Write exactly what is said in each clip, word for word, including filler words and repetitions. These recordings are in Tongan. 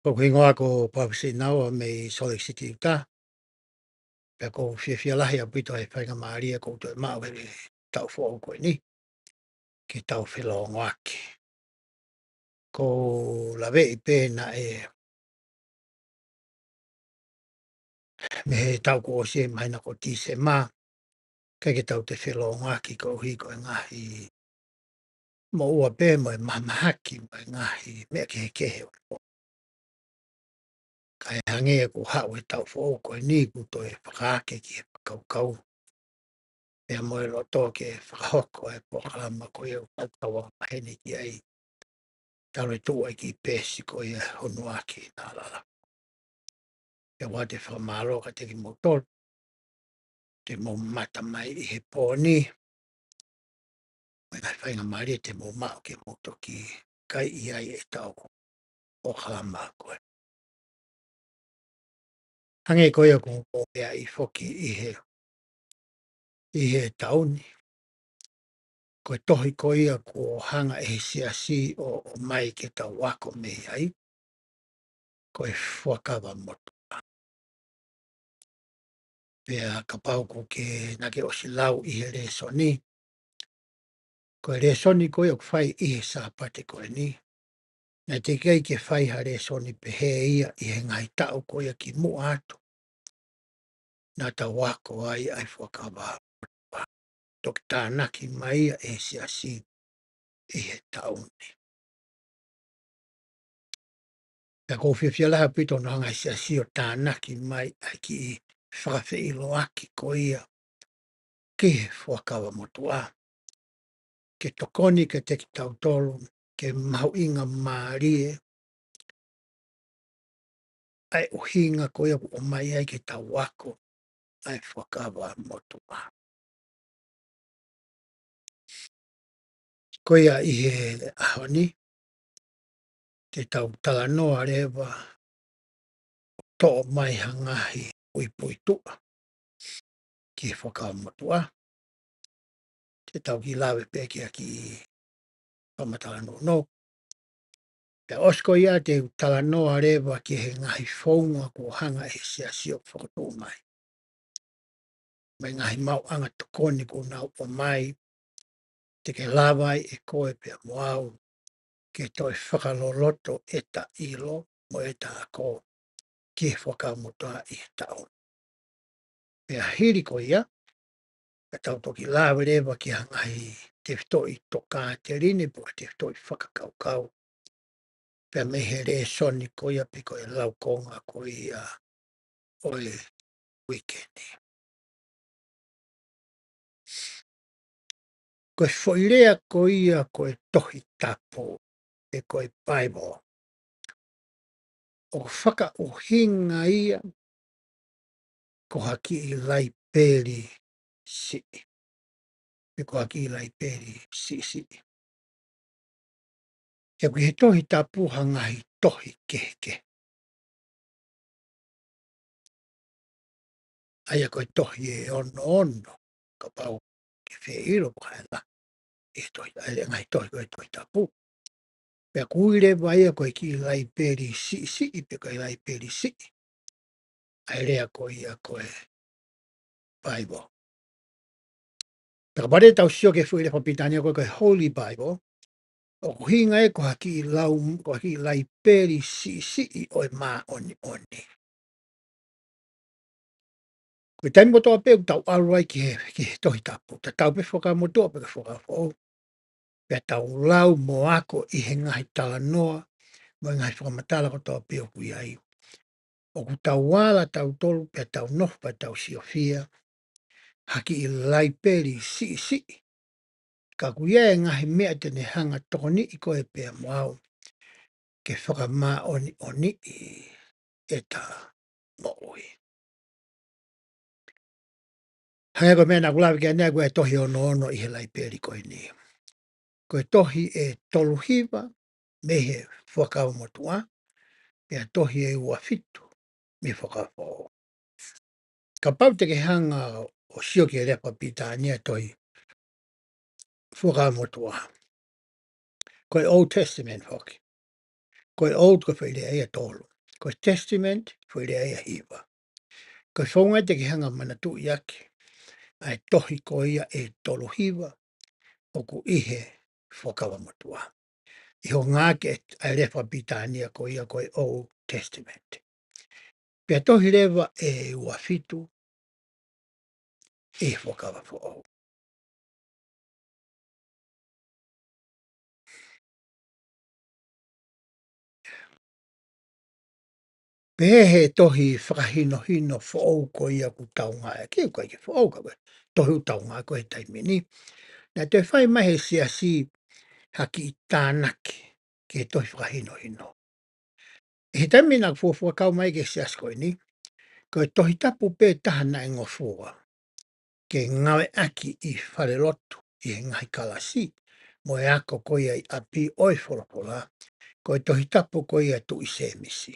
Ko hoku hingoa ko Pāvisi Naua mei Salt Lake City, Utah. Pea ʻoku ou fiefia lahi ʻaupito he faingamālie kuo u toe maʻu he taʻu foʻou ko eni ke tau felōngoaki. ʻOku ou laveʻi pē naʻe mei he taʻu kuo ʻosi, ʻi he māhina ko Tīsema, ʻikai ke tau toe felōngoaki koeʻuhi ko e ngaahi moʻua pē mo e mahamahaki mo e ngaahi meʻa kehekehe. Kae hangē kuo haʻu he taʻu foʻou ko eni kuo toe fakaake ki he fakakaukau pea mo e loto ke fakahoko e polokalama ko ia ʻoku tau kau angamaheni ki ai, talu e tuʻu ʻa e kiʻi peesi ko ia Honuaki Nālala. Pea ʻoku ou fakamālō kiate kimoutolu te mou mamata mai ʻi he pō ni, mo e ngaahi faingamālie te mou maʻu ke mou toki kai ʻi ai ʻetau polokalama ko ē. Hangē ko ia kuo u pehē ai foki ʻi he, ʻi he taʻu ni, ko e tohi ko ia kuo hanga ʻe he Siasi ʻo, ʻo ʻomai ke tau ako mei ai, ko e Fuakava Motuʻa. Pea kapau ʻoku ke, naʻa ke ʻosi lau ʻi he lēsoni, ko e lēsoni ko ia ʻoku fai ʻi he Sāpate ko eni, naʻe teʻeki ai ke fai ha lēsoni pehē ia ʻi he ngaahi taʻu ko ia kimuʻa atu naʻa tau ako ai ʻa e Fuakava Motuʻa. Toki tānaki mai ia ʻe he Siasi ʻi he taʻu ni. Pea ʻoku ou fiefia lahi ʻaupito hono hanga ʻe he Siasi ʻo tānaki mai ʻa e kiʻi fakafeʻiloaki ko ia ki he Fuakava Motuʻa, ke tokoni kiate kitautolu ke mahuʻingamālie ʻa e ʻuhinga ko ia ʻoku ʻomai ai ke tau ako ʻa e Fuakava Motuʻa. Ko ia ʻi he ʻaho ni, te tau talanoa leva, toʻo mai ha ngaahi puipuituʻa ki he Fuakava Motuʻa. Te tau kiʻi lave pē ki ha kiʻi fakamatala nounou. Pea ʻosi ko ia te u talanoa leva ki he ngaahi founga kuo hanga ʻe he Siasi ʻo fokotuʻu mai, mo e ngaahi maʻuʻanga tokoni kuo nau ʻomai, te ke lava ai ʻe koe pea mo au ke toe fakaloloto ʻeta ʻilo mo ʻeta ako ki he Fuakava Motuʻa ʻi he taʻu. Pea hili ko ia, ka tau toki lave leva ki ha ngaahi tefitoʻi tokāteline pe ko e tefitoʻi fakakaukau pea mei he lēsoni ko ia pe ko e laukonga ko ia ʻo e uike ni. Ko e foʻi lea ko ia ko e Tohi Tapu pe ko e Bible, ʻoku fakaʻuhinga ia ko ha kiʻi laipeli siʻi, pe ko ha kiʻi laipeli siʻisiʻi. He ʻoku ʻi he Tohi Tapu ha ngaahi tohi kehekehe. ʻA ia ko e tohi ʻe onoono, kapau ʻoku ke fie ʻilo ko e hā e lahi ʻi he tohi, ʻa e ngaahi tohi ko e Tohi Tapu. Pea ʻoku ui leva ia ko e kiʻi laipeli siʻisiʻi pe ko e laipeli siʻi ʻa e lea ko ia ko e Bible. Pea kapau te tau sio ki he foʻi lea fakapilitānia ko e, ko e Holy Bible, ʻoku ʻuhinga ia ko ha kiʻi lau, ko ha kiʻi laipeli siʻisiʻi ʻo e māʻoniʻoni. Ko e taimi kotoa pē ʻoku tau ʻalu ai ki he, ki he Tohi Tapu, tatau pē Fuakava Motuʻa pe ko e Fuakava Foʻou, pea tau lau mo ako ʻi he ngaahi talanoa mo e ngaahi fakamatala kotoa pē ʻoku ʻi ai, ʻoku tau ala tautolu pea tau nofo pea tau siofia ha kiʻi laipeli siʻisiʻi, ka ʻoku ʻi ai e ngaahi meʻa te ne hanga ʻo tokoniʻi koe pea mo au ke fakamāʻoniʻoniʻi ʻeta moʻui. Hangē ko e meʻa naʻa ku lave ki ai ʻanenai, ko e tohi ʻe onoono ʻi he laipeli ko eni, ko e tohi ʻe tolu hiva mei he Fuakava Motuʻa, pea tohi ʻe ua fitu mei he Fuakava Foʻou. Kapau te ke hanga ʻo sio ki he lea fakapilitānia tohi Fuakava Motuʻa, ko e Old Testament foki. Ko e Old ko e foʻi lea ia ʻe tolu. Ko e Testament, foʻi lea ia ʻe hiva. Ko e founga te ke hanga manatuʻi ʻaki ʻa e tohi ko ia ʻe tolu hiva ʻoku ʻi he Fuakava Motuʻa. ʻI hono ngāueʻaki ʻa e lea fakapilitānia ko ia ko e Old Testament. Pea tohi leva ʻe ua fitu ʻi he Fuakava Foʻou. Pehē he tohi fakahinohino foʻou ko ia ʻoku tau ngāueʻaki, ʻoku ʻikai ke foʻou ka ko e tohi ʻoku tau ngāueʻaki he taimi ni. Naʻe toe fai mai he siasi ha kiʻi tānaki ki he tohi fakahinohino. ʻI he taimi naʻe fuofua kau mai ki he siasi ko eni, ko e Tohi Tapu pē taha naʻe ngofua ke ngāueʻaki ʻi falelotu ʻi he ngaahi kalasi mo e ako ko ia ʻi ʻapi ʻo e folofola, ko e Tohi Tapu ko ia Tuʻi Sēmisi.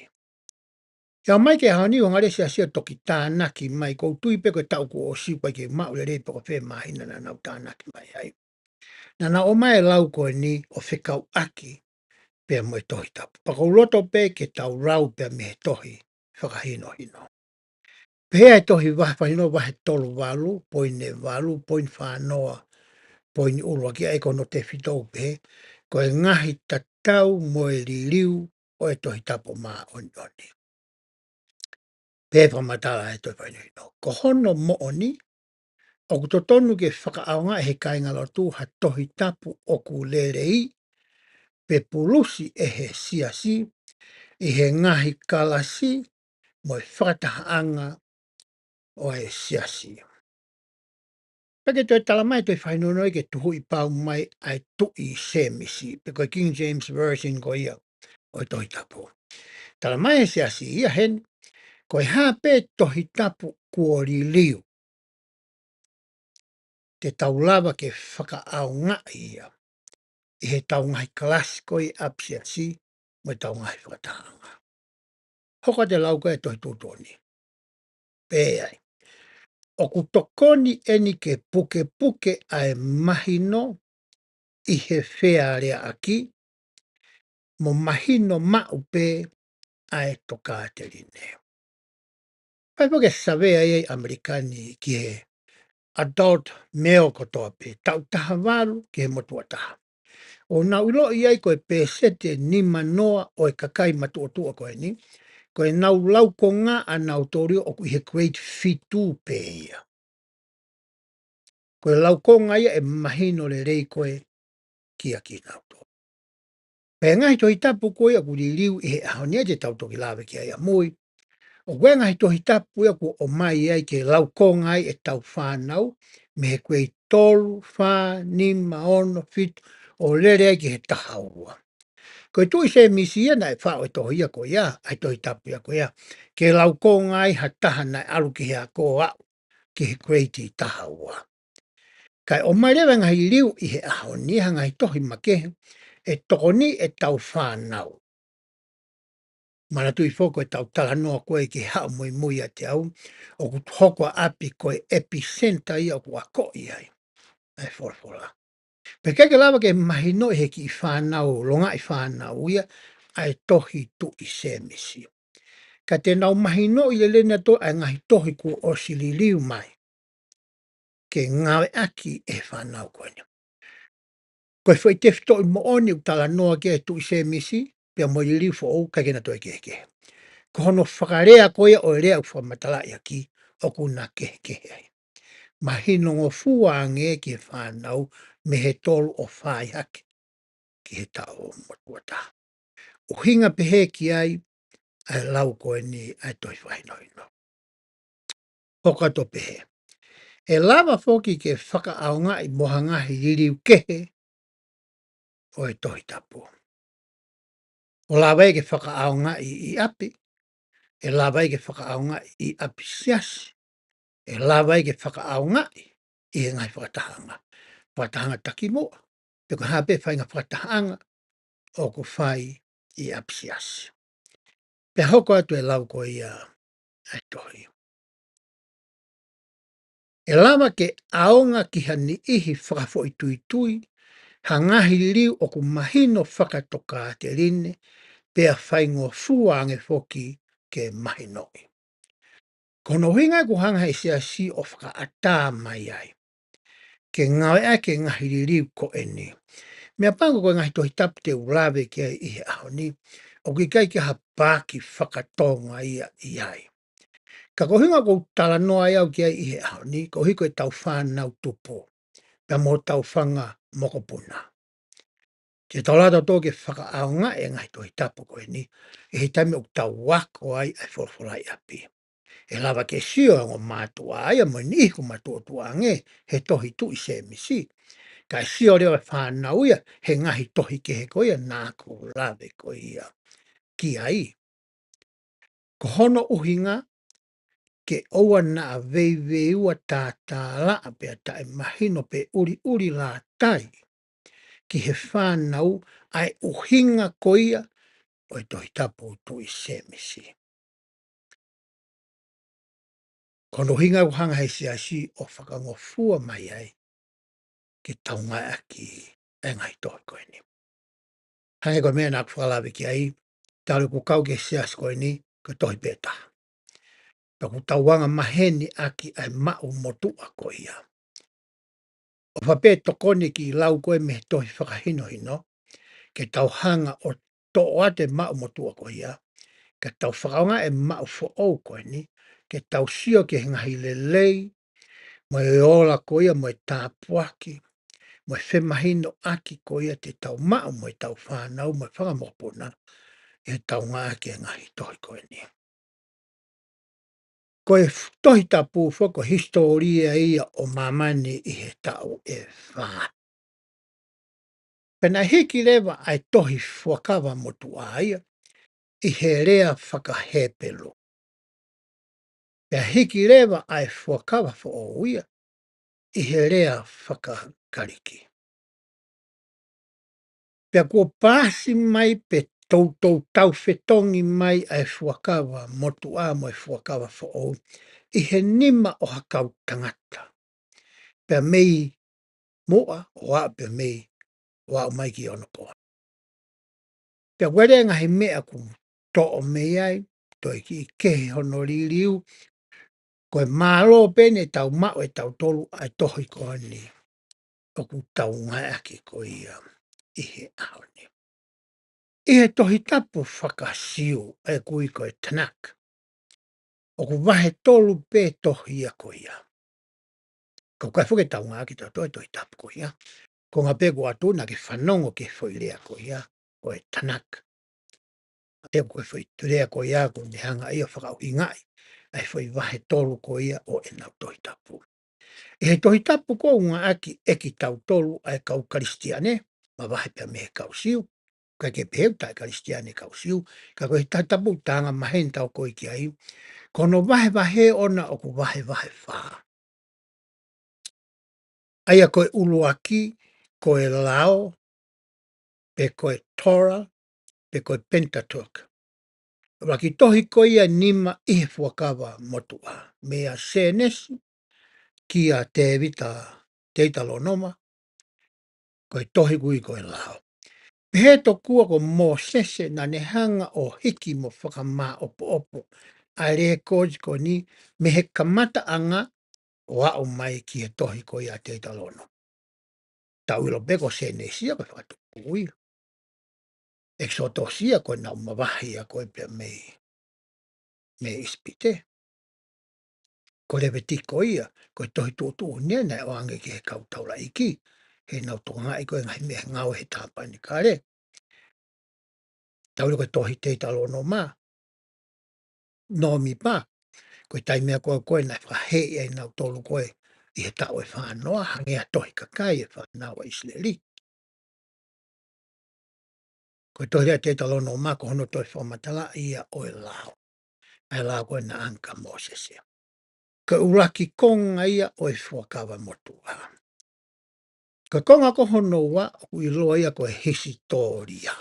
ʻI he aʻu mai ki he ʻaho ni, ʻoku ngali siasi ʻo toki tānaki mai, ʻoku ou tui pē ko e taʻu kuo ʻosi ʻoku ʻikai ke maʻu lelei pe ko fē māhina naʻa nau tānaki mai ai. Naʻa nau ʻomai e lau ko eni ʻo fekauʻaki pea mo e Tohi Tapu. Pea ʻoku ou loto pē ke tau lau pea mei he tohi fakahinohino. Pehē ʻa e tohi vahe fakahinohino vahe tolu valu, poini valu, poini fā noa, poini ʻuluaki, ʻa ia ko hono tefito ʻoku pehē, ko e ngaahi tatau mo e liliu ʻo e Tohi Tapu Māʻoniʻoni. Pehē fakamatala ʻa e tohi fakahinohino. Ko hono moʻoni, ʻoku totonu ke fakaʻaongaʻi ʻe he kāingalotu ha Tohi Tapu ʻoku lelei, pe pulusi ʻe he siasi, ʻi he ngaahi kalasi mo e fakatahaʻanga ʻo e siasi. Pea ke toe tala mai e tohi fakahinohino ke tuhuʻi pau mai ʻa e Tuʻi Sēmisi, pe ko e King James Version ko ia ʻo e Tohi Tapu. Tala mai he siasi ia heni, ko e hā pē Tohi Tapu kuo liliu, te tau lava ke fakaʻaongaʻi ia ʻi he tau ngaahi kalasi ko ia ʻapisiasi mo e tau ngaahi fakatahaʻanga. Hoko atu e lau ko e tohi tuʻutuʻuni. Pehē ai. ʻOku tokoni eni ke pukepuke ʻa e mahino ʻi he fealeaʻaki, mo mahino maʻu pē ʻa e tokāteline. Fai foki e savea ia ʻi ʻAmelika ni ki he adult male kotoa pē, taʻu taha valu ki he motuʻa taha. ʻOku nau ʻiloʻi ai ko e pēseti ʻe nima noa ʻo e kakai matuʻotuʻa ko eni, ko ʻenau laukonga ʻanautolu ʻoku ʻi he grade fitu pē ia. Ko e laukonga ia ʻe mahino lelei ko ē kia kinautolu. Pea ngaahi Tohi Tapu ko ia ʻoku liliu ʻi he ʻaho ni ʻa ia te tau toki lave ki ai ʻamui. ʻOku ʻi ai e ngaahi Tohi Tapu ia ʻoku ʻomai ai ke laukonga ai ʻetau fānau, mei he grade tolu, fā, nima, ono, fitu, ʻo lele ai ki he taha ua. Ko e Tuʻi Sēmisi ia naʻe faʻo e tohi ia ko ia, ʻa e Tohi Tapu ia ko ia, ke laukonga ai ha taha naʻe ʻalu ki he ako ʻo aʻu ki he grade taha ua. Kae ʻomai leva e ngaahi liliu ʻi he ʻaho ni ha ngaahi tohi makehe ʻe tokoni ʻetau fānau. Manatuʻi foki ko ʻetau talanoa ko ē ki he Haʻu Muimui ʻIate Au, ʻoku hoko ʻa ʻapi ko e epicenter ia ʻoku akoʻi ai ʻa e folofola. Pea ʻikai ke lava ke mahinoʻi ʻe he kiʻi fānau, longaʻi fānau ia, ʻa e tohi Tuʻi Sēmisi. Ka te nau mahinoʻi lelei ʻenautolu ʻa e ngaahi tohi kuo ʻosi liliu mai ke ngāueʻaki ʻe he fānau ko eni. Ko e foʻi tefitoʻi moʻoni ʻoku talanoa ki ai e Tuʻi Sēmisi, pea mo e liliu foʻou, ʻikai ke na toe kehekehe. Ko hono fakalea ko ia ʻo e lea ʻoku fakamatalaʻi ʻaki, ʻoku na kehekehe ai. Mahinongofua ange ki he fānau mei he tolu ʻo fai hake ki he taʻu motuʻa taha. ʻUhinga pehē ki ai ʻa e lau ko eni ʻa e tohi fakahinohino. Hoko atu ʻo pehē. ʻE lava foki ke fakaʻaongaʻi mo ha ngaahi liliu kehe ʻo e Tohi Tapu. ʻOku lava ia ke fakaʻaongaʻi ʻi ʻapi, ʻe lava ia ke fakaʻaongaʻi ʻi ʻapisiasi, ʻe lava ia ke fakaʻaongaʻi ʻi he ngaahi fakatahaʻanga. Fakatahaʻanga takimuʻa, pe ko e hā pē faʻahinga fakatahaʻanga ʻoku fai ʻi ʻapisiasi. Pea hoko atu e lau ko ia ʻa e tohi. ʻE lava ke ʻaonga ki ha niʻihi fakafoʻituitui ha ngaahi liliu ʻoku mahino fakatokāteline, pea faingofua ange foki ke mahinoʻi. Ko hono ʻuhinga ʻoku hanga he siasi ʻo fakaʻatā mai ai ke ngāueʻaki e ngaahi liliu ko eni. Meʻapango ko e ngaahi Tohi Tapu te u lave ki ai ʻi he ʻaho ni, ʻoku ʻikai ke ha paaki faka-Tonga ia ʻi ai. Ka ko e ʻuhinga ʻoku ou talanoa ai au ki ai ʻi he ʻaho ni, koeʻuhi ko ʻetau fānau tupu, pea mo hotau fanga mokopuna. Te tau lava tautolu ke fakaʻaongaʻi e ngaahi Tohi Tapu ko eni, ʻi he taimi ʻoku tau ako ai ʻa e folofola ʻi ʻapi. ʻE lava ke sio e ongo mātuʻa ia mo e niʻihi ʻoku matuʻotuʻa ange he tohi Tuʻi Sēmisi. Kae sio leva e fānau ia he ngaahi tohi kehe ko ia naʻa ku lave ko ia ki ai. Ko hono ʻuhinga, ke ʻoua naʻa veiveiua tātālaʻa pea taʻemahino pe ʻuliʻulilātai ki he fānau ʻa e ʻuhinga ko ia ʻo e Tohi Tapu Tuʻi Sēmisi. Ko hono ʻuhinga ʻoku hanga he siasi ʻo fakangofua mai ai ke tau ngāueʻaki e ngaahi tohi ko eni. Hangē ko e meʻa naʻa ku fakalave ki ai, talu ʻeku kau ki he siasi ko eni, ko e tohi pē taha. Pea ʻoku tau anga maheni ʻaki ʻa e maʻu motuʻa ko ia. ʻOfa pē tokoni ki he lau ko ē mei he tohi fakahinohino, ke tau hanga ʻo toʻo atu e maʻu motuʻa ko ia, ke tau fakaʻaongaʻi e maʻu foʻou ko eni, ke tau sio ki he ngaahi lelei, mo e ola ko ia, mo e tāpuaki, mo e femahinoʻaki ko ia te tau maʻu mo ʻetau fānau, mo e fanga mokopuna, ʻi heʻetau ngāueʻaki e ngaahi tohi ko eni. Ko e f-, Tohi Tapu foki ko e hisitōlia ia ʻo māmani ʻi he taʻu ʻe fā. Pea naʻe hiki leva ʻa e tohi Fuakava Motuʻa ia ʻi he lea faka-Hepelū. Pea hiki leva ʻa e Fuakava Foʻou ia ʻi he lea faka-Kalisi. Pea kuo paasi mai pe toutou taufetongi mai ʻa e Fuakava Motuʻa mo e Fuakava Foʻou ʻi he nima ʻo ha kau tangata. Pea mei muʻa ʻo aʻu pea mei ʻo aʻu mai ki onopooni. Pea ʻoku ʻi ai e ngaahi meʻa ʻoku toʻo mei ai, toe kiʻi kehe hono liliu, ko e mālō pē eni ʻetau maʻu ʻe tautolu ʻa e tohi ko eni ʻoku tau ngāueʻaki ko ia ʻi he ʻaho ni. ʻI he Tohi Tapu faka-Siu ʻa ia ʻoku ui ko e Tanakh, ʻoku vahe tolu pē tohi ia ko ia. Ka ʻoku ʻikai foki ke tau ngāueʻaki ʻe tautolu e Tohi Tapu ko ia. Ko e ngaahi pē ko atu naʻa ke fanongo ki he foʻi lea ko ia, ko e Tanakh. ʻA ia ko e foʻi lea ko ia, ʻoku ne hanga ia ʻo fakaʻuhingaʻi ʻa e foʻi vahe tolu ko ia ʻo ʻenau Tohi Tapu. ʻI he Tohi Tapu ʻoku ngāueʻaki ʻe kitautolu ʻa e kau Kalisitiane, mavahe pea mei he kau Siu, ʻikai ke pehē ʻoku taʻe-Kalisitiane e kau Siu, ka ko e Tohi Tapu ʻoku tau anga maheni tautolu ko ē ki ai, ko hono vahevahe ʻona ʻoku vahevahe fā. ʻA ia ko e ʻuluaki, ko e lao, pe ko e Torah, pe ko e Pentateuch. ʻUluaki tohi ko ia ʻe nima ʻi he Fuakava Motuʻa, meia Sēnesi kia Tēvita, Teutalōnome, ko e tohi ʻoku ui ko e lao. Pehē tokua ko Mōsese naʻa ne hanga ʻo hiki mo fakamāʻopoʻopo ʻa e lēkooti ko eni mei he kamataʻanga ʻo aʻu mai ki he tohi ko ia ʻa Teutalōnome. Tau ʻilo pē ko Sēnesi ia ko e fakatupu ia. ʻEkisoto ia ko ʻenau mavahe ia ko ē pea mei, mei ʻIsipite. Ko Levitiko ia, ko e tohi tuʻutuʻuni ia naʻe ʻoange ki he kau taulaʻeiki, heʻenau tokangaʻi ko ē ngaahi meʻa ngāue he tāpanekale. Tau ʻilo ko e tohi Teutalōnome, Nōmipa, ko e taimi ia ko ē ko ē naʻe fakahēʻi ai nautolu ko ē ʻi he taʻu ʻe fāngofulu, hangē ha tohi kakai e fānau ʻa ʻIsileli. Ko e tohi lea Teutalōnome ko hono tohi fakamatalaʻi ia ʻo e lao. ʻA e lao ko ē naʻe ʻange kia Mōsese. Ko e ʻuluaki konga ia ʻo e Fuakava Motuʻa. Ko e konga ko hono ua ʻoku ʻiloa ia ko e hisitōlia.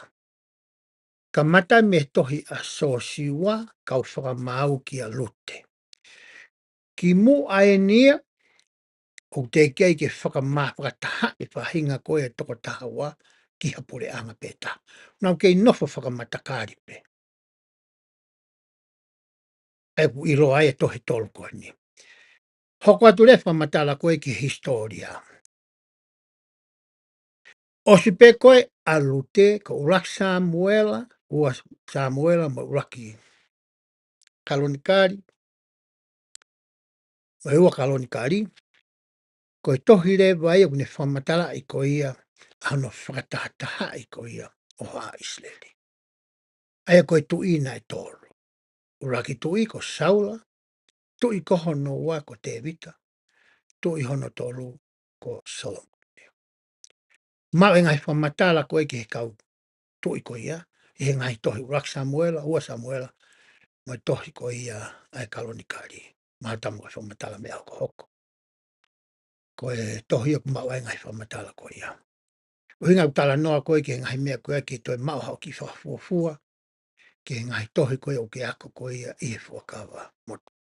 Kamata mei he tohi ʻa Sōsiua, kau fakamaau kia Lute. Kimuʻa eni ia, ʻoku teʻeki ai ke fakamā-, fakatahaʻi e faʻahinga ko ē ʻa e toko taha ua ki ha puleʻanga pē taha. Nau kei nofo fakamatakali pē. ʻa ia ʻoku ʻiloa ai e tohi tolu ko eni. Hoko atu leva e fakamatala ko ē ki he hisitōlia. ʻOsi pē ko ē ʻa Lute, ko ʻUluaki Sāmiuela, Ua Sāmiuela mo ʻUluaki Kalonikali, mo e Ua Kalonikali, ko e tohi leva ia ʻoku ne fakamatalaʻi ko ia ʻa hono fakatahatahaʻi ko ia ʻo haʻa ʻIsileli. ʻA ia ko e tuʻi naʻe tolu. ʻUluaki tuʻi ko Saula, tuʻi ko hono ua ko Tēvita, tuʻi hono tolu ko Solomone. Maʻu e ngaahi fakamatala ko ē ki he kau tuʻi ko ia, ʻi he ngaahi tohi ʻUluaki Sāmiuela, Ua Sāmiuela, mo e tohi ko ia ʻa e Kalonikali. Mahalo ʻoku tau maʻu e fakamatala mei he hokohoko. Ko e tohi ʻoku maʻu ai e ngaahi fakamatala ko ia. ʻUhinga ʻeku talanoa ko ē ki he ngaahi meʻa ko ia ke toe maʻu haʻo kiʻi fakafuofua, ki he ngaahi tohi ko ia ʻoku ke ako ko ia ʻi he Fuakava Motuʻa.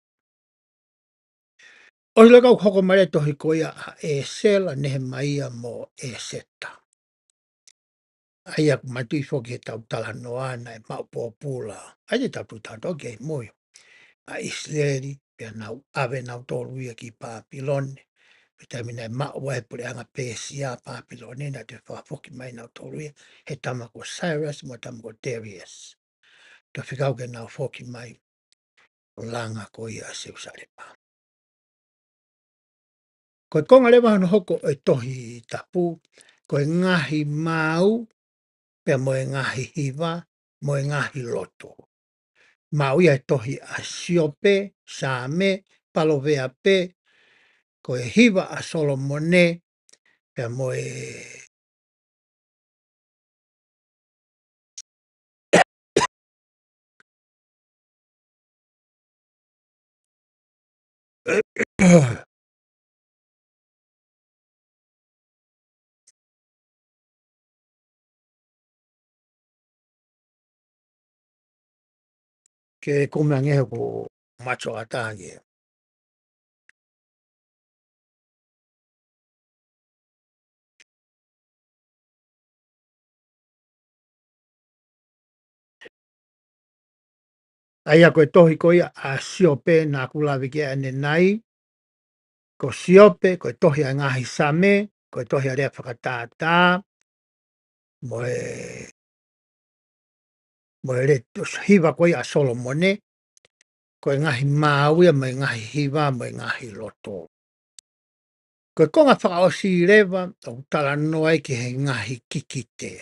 ʻOsi leva ʻoku hoko mai e tohi ko ia ʻa ʻEsela, Nehemaia mo ʻEseta. ʻA ia ʻoku manatuʻi foki heʻetau talanoa naʻe maʻu pōpula, ʻa ia te tau talanoa ki ai mui, ʻa ʻIsileli, pea nau ʻave nautolu ia ki Pāpilone, pea taimi naʻe maʻu ai e puleʻanga Pēsia ʻa Pāpilone, naʻe toe fakafoki mai nautolu ia he tama ko Cyrus mo e tama ko Darius. Toe fekau ke nau foki mai ʻo langa ko ia ʻa Selusalema. Ko e konga leva hono hoko e Tohi Tapu, ko e ngaahi maau, pea mo e ngaahi hiva, mo e ngaahi lotu. Maʻu ia he tohi ʻa Siope, Saame, Paloveape, ko e hiva ʻa Solomone, pea mo e ke kumi ange hoku macho ata ange. ʻA ia ko e tohi ko ia ʻa Siope naʻa ku lave ki ai ʻanenai, ko Siope, ko e tohi ʻa e ngaahi Saame, ko e tohi ʻa e lea fakatātā, mo e, mo e lea hiva ko ia ʻa Solomone, ko e ngaahi maau ia mo e ngaahi hiva mo e ngaahi lotu. Ko e konga fakaʻosi leva, ʻoku talanoa ai ki he ngaahi kikite.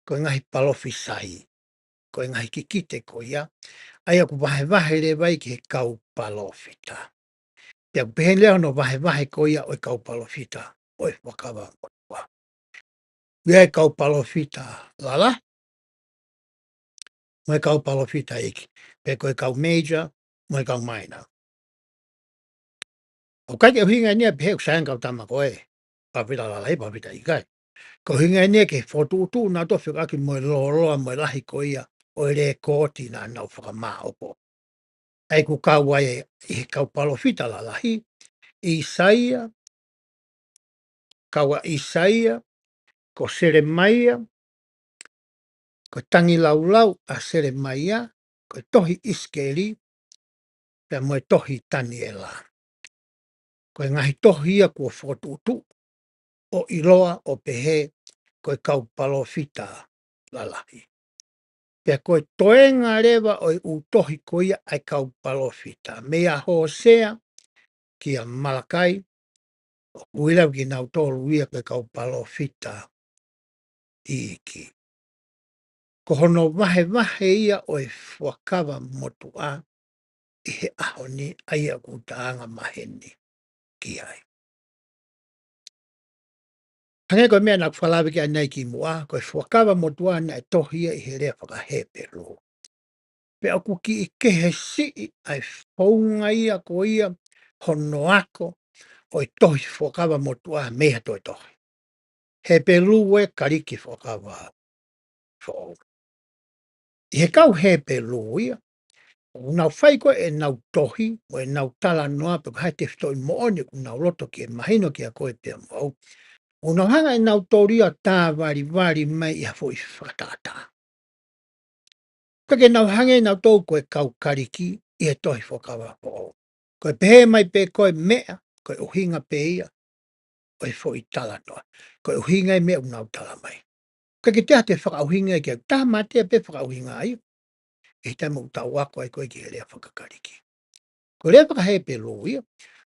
Ko e ngaahi palōfisai. Ko e ngaahi kikite ko ia, ʻa ia ʻoku vahevahe leva ai ki he kau palōfita. Pea ʻoku pehē leva hono vahevahe ko ia ʻo e kau palōfita ʻo e Fuakava Motuʻa. ʻOku ʻi ai e kau palōfita lalahi, mo e kau palōfita iiki, pe ko e kau major, mo e kau minor. ʻOku ʻikai ke ʻuhinga eni ia pehē ʻoku sai ange kau tama ko ē, palōfita lalahi, palōfita iiki. Ko e ʻuhinga eni ia ke fokotuʻutuʻu nautolu fekauʻaki mo e lōloa mo e lahi ko ia ʻo e lēkooti naʻa nau fakamāʻopoʻopo. ʻA ia ʻoku kau ai ʻi he kau palōfita lalahi, ʻIsaia, kau ʻa ʻIsaia, ko Selemaia, ko e Tangilaulau ʻa Selemaia, ko e tohi ʻIsikeli, pea mo e tohi Taniela. Ko e ngaahi tohi ia kuo fokotuʻutuʻu ʻo ʻiloa ʻo pehē ko e kau palōfita lalahi. Pea ko e toenga leva ʻo e ʻū tohi ko ia ʻa e kau palōfita, meia Hōsea kia Malakai, ʻoku ui leva kinautolu ia ko e kau palōfita iiki. Ko hono vahevahe ia ʻo e Fuakava Motuʻa ʻi he ʻaho ni, ʻa ia ʻoku ta anga maheni ki ai. Hangē ko e meʻa naʻa ku fakalave ki ai ʻanenai kimuʻa, ko e Fuakava Motuʻa naʻe tohi ia ʻi he lea fakaHepelū. Pea ʻoku kiʻi kehe siʻi ʻa e founga ia ko ia hono ako ʻo e tohi Fuakava Motuʻa mei ha toe tohi. Hepelū ē, Kalisi Fuakava Foʻou. ʻI he kau Hepelū ia, ʻoku nau fai ko ē ʻenau tohi, mo ʻenau talanoa, pe ko e hā e tefitoʻi moʻoni ʻoku nau loto ke mahino kia koe pea mo au, ʻoku nau hanga ʻe nautolu ia ʻo tāvalivali mai ʻi ha foʻi fakatātā. Ka ke nau hangē nautolu ko e kau Kalisi, ʻi he tohi Fuakava Foʻou. Ko e pehē mai pē ko e meʻa, ko e ʻuhinga pē ia ʻo e foʻi talanoa. Ko e ʻuhinga e meʻa ʻoku nau tala mai. Ka ke te ate fakaʻuhinga ki ai, tā mate pē fakaʻuhinga ai. ʻI he taimi ʻoku tau ako ai ko ē ki he lea fakaKalisi. Ko e lea fakaHepelū ia,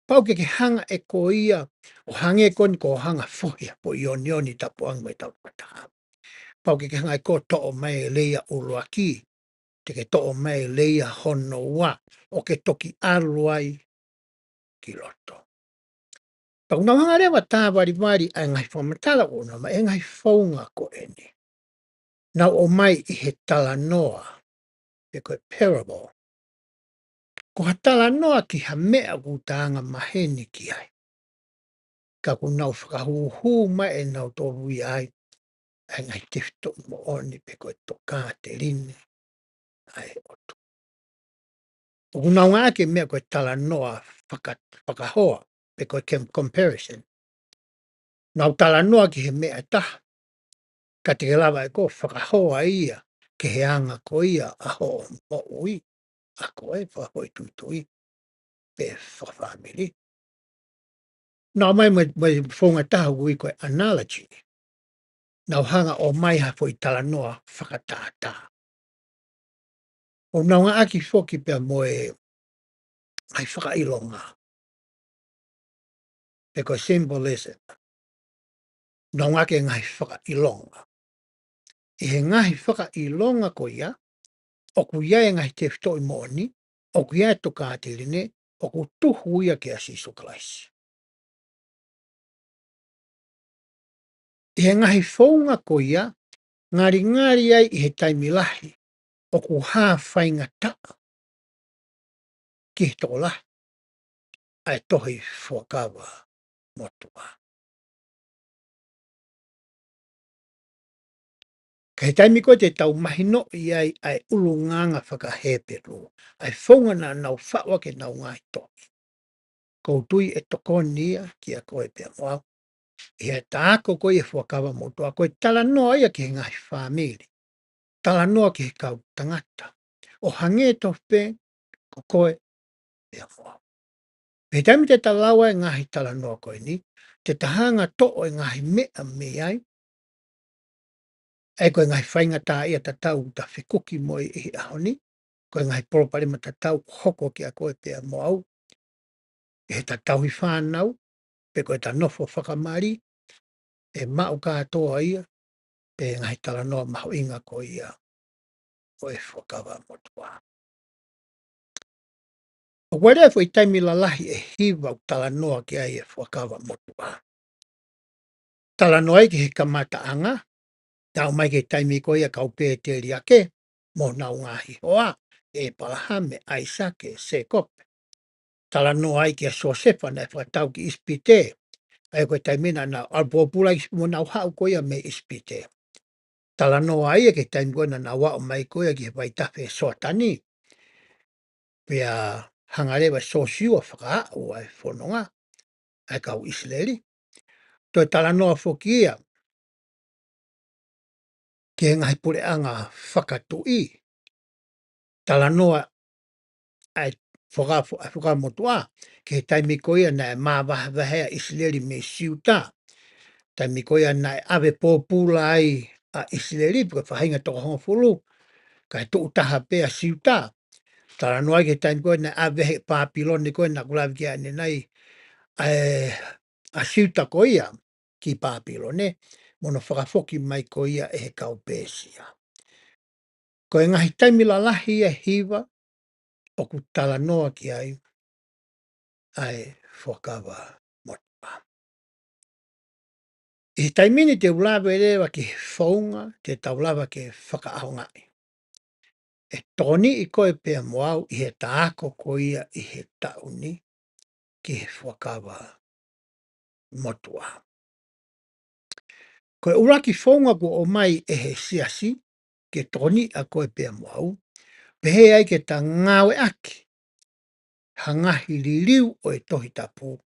pau ke ke hanga ʻe koe ia, ʻo hangē ko eni ko e hanga fohi ʻa e foʻi onioni tapuangi mai tau fakataha. Pau ke ke hanga ʻe koe ʻo toʻo mai e leia ʻuluaki, te ke toʻo mai e leia hono ua, ʻo ke toki ʻalu ai ki loto. Pea ʻoku nau hanga leva ʻo tāvalivali ʻa e ngaahi fakamatala ʻoku nau mai, e ngaahi founga ko eni. Nau ō mai ʻi he talanoa, pe ko e parable. Ko ha talanoa ki ha meʻa ʻoku ta anga maheni ki ai. Ka ʻoku nau fakahūhū mai ʻe nautolu ia ai, ʻa e ngaahi tefitoʻi moʻoni pe ko e tokāteline ʻa e ʻOtua. ʻOku nau ngāueʻaki e meʻa ko e talanoa faka-, fakahoa, pe ko e com-, comparison. Nau talanoa ki he meʻa ʻe taha, ka te ke lava ʻe koe ʻo fakahoa ia ki he anga ko ia ʻa hoʻo moʻui, ʻa koe fakafoʻituitui, pe fakafāmili. Nau ō mai mo e, mo e founga ʻe taha ʻoku ui ko e analogy. Nau hanga ʻo ʻomai ha foʻi talanoa fakatātā. ʻO nau ngāueʻaki foki pea mo e ngaahi fakaʻilonga. Pe ko e symbolism. Nau ngāueʻaki e ngaahi fakaʻilonga. ʻI he ngaahi fakaʻilonga ko ia, ʻoku ʻi ai e ngaahi tefitoʻi moʻoni, ʻoku ʻi ai e tokāteline, ʻoku tuhu ia kia Sīsū Kalaisi. ʻI he ngaahi founga ko ia, ngalingali ai ʻi he taimi lahi, ʻoku hā faingataʻa ki he tokolahi ʻa e tohi Fuakava Motuʻa. Ka ʻi he taimi ko ē te tau mahinoʻi ai ʻa e ʻulungaanga fakaHepelū, ʻa e founga naʻa nau faʻu ʻaki ʻenau ngaahi tohi. ʻOku ou tui ʻe tokoni ia kia koe pea mo au. ʻI heʻeta ako ko ē e Fuakava Motuʻa, ko e talanoa ia ki he ngaahi fāmili. Talanoa ki he kau tangata. ʻO hangē tofu pē ko koe pea mo au. Pea taimi te ta lau ai e ngaahi talanoa ko eni, te ta hanga ʻo toʻo e ngaahi meʻa mei ai, ʻa ia ko e ngaahi faingataʻaʻia tatau ʻoku ta fekuki mo ia ʻi he ʻaho ni, ko e ngaahi palopalema tatau ʻoku hoko kia koe pea mo au, ʻi heʻeta tauhi fānau, pe ko ʻeta nofo fakamali, ʻe maʻu kātoa ia, pea ngaahi talanoa mahuʻinga ko ia ʻo e Fuakava Motuʻa. ʻOku ʻi ai e foʻi taimi lalahi ʻe hiva ʻoku talanoa ki ai e Fuakava Motuʻa. Talanoa ai ki he kamataʻanga, talu mai ki he taimi ko ia kau pēteliake, mo honau ngaahi hoa, ʻĒpalahame, ʻAisake, Sēkope. Talanoa ai kia Siosefa naʻe fakatau ki ʻIsipite. ʻA ia ko e taimi naʻa nau ʻalu pōpula ai mo nau haʻu ko ia mei ʻIsipite. Talanoa ai ki he taimi ko ē naʻa nau aʻu mai ko ia ki he vaitafe Soatani. Pea hanga leva ʻe Siosiua ʻo fakaaʻu ʻa e fononga ʻa e kau ʻIsileli. Toe talanoa foki ia ki he ngaahi puleʻanga fakatuʻi. Talanoa ʻa e Fuakava, ʻa e Fuakava Motuʻa, ki he taimi ko ia naʻe māvahevahe ʻa ʻIsileli mei Siuta. Taimi ko ia naʻe ʻave pōpula ai ʻa ʻIsileli, pe ko e faʻahinga toko hongofulu, kae tuʻu taha pē ʻa Siuta. Talanoa ai ki he taimi ko ia naʻe ʻave ʻe Pāpilone ko ē naʻa ku lave ki ai ʻanenai, ʻa e, ʻa Siuta ko ia ki Pāpilone, mo hono fakafoki mai ko ia ʻe he kau Pēsia. Ko e ngaahi taimi lalahi ia ʻe hiva ʻoku talanoa ki ai ʻa e Fuakava Motuʻa. ʻI he taimi ni te u lave leva ki he founga te tau lava ke fakaʻaongaʻi. ʻE tokoniʻi koe pea mo au ʻi heʻeta ako ko ia ʻi he taʻu ni ki he Fuakava Motuʻa. Ko e ʻuluaki founga kuo ʻomai ʻe he Siasi ke tokoniʻi ʻa koe pea mo au, pehē ai ke ta ngāueʻaki ha ngaahi liliu ʻo e Tohi Tapu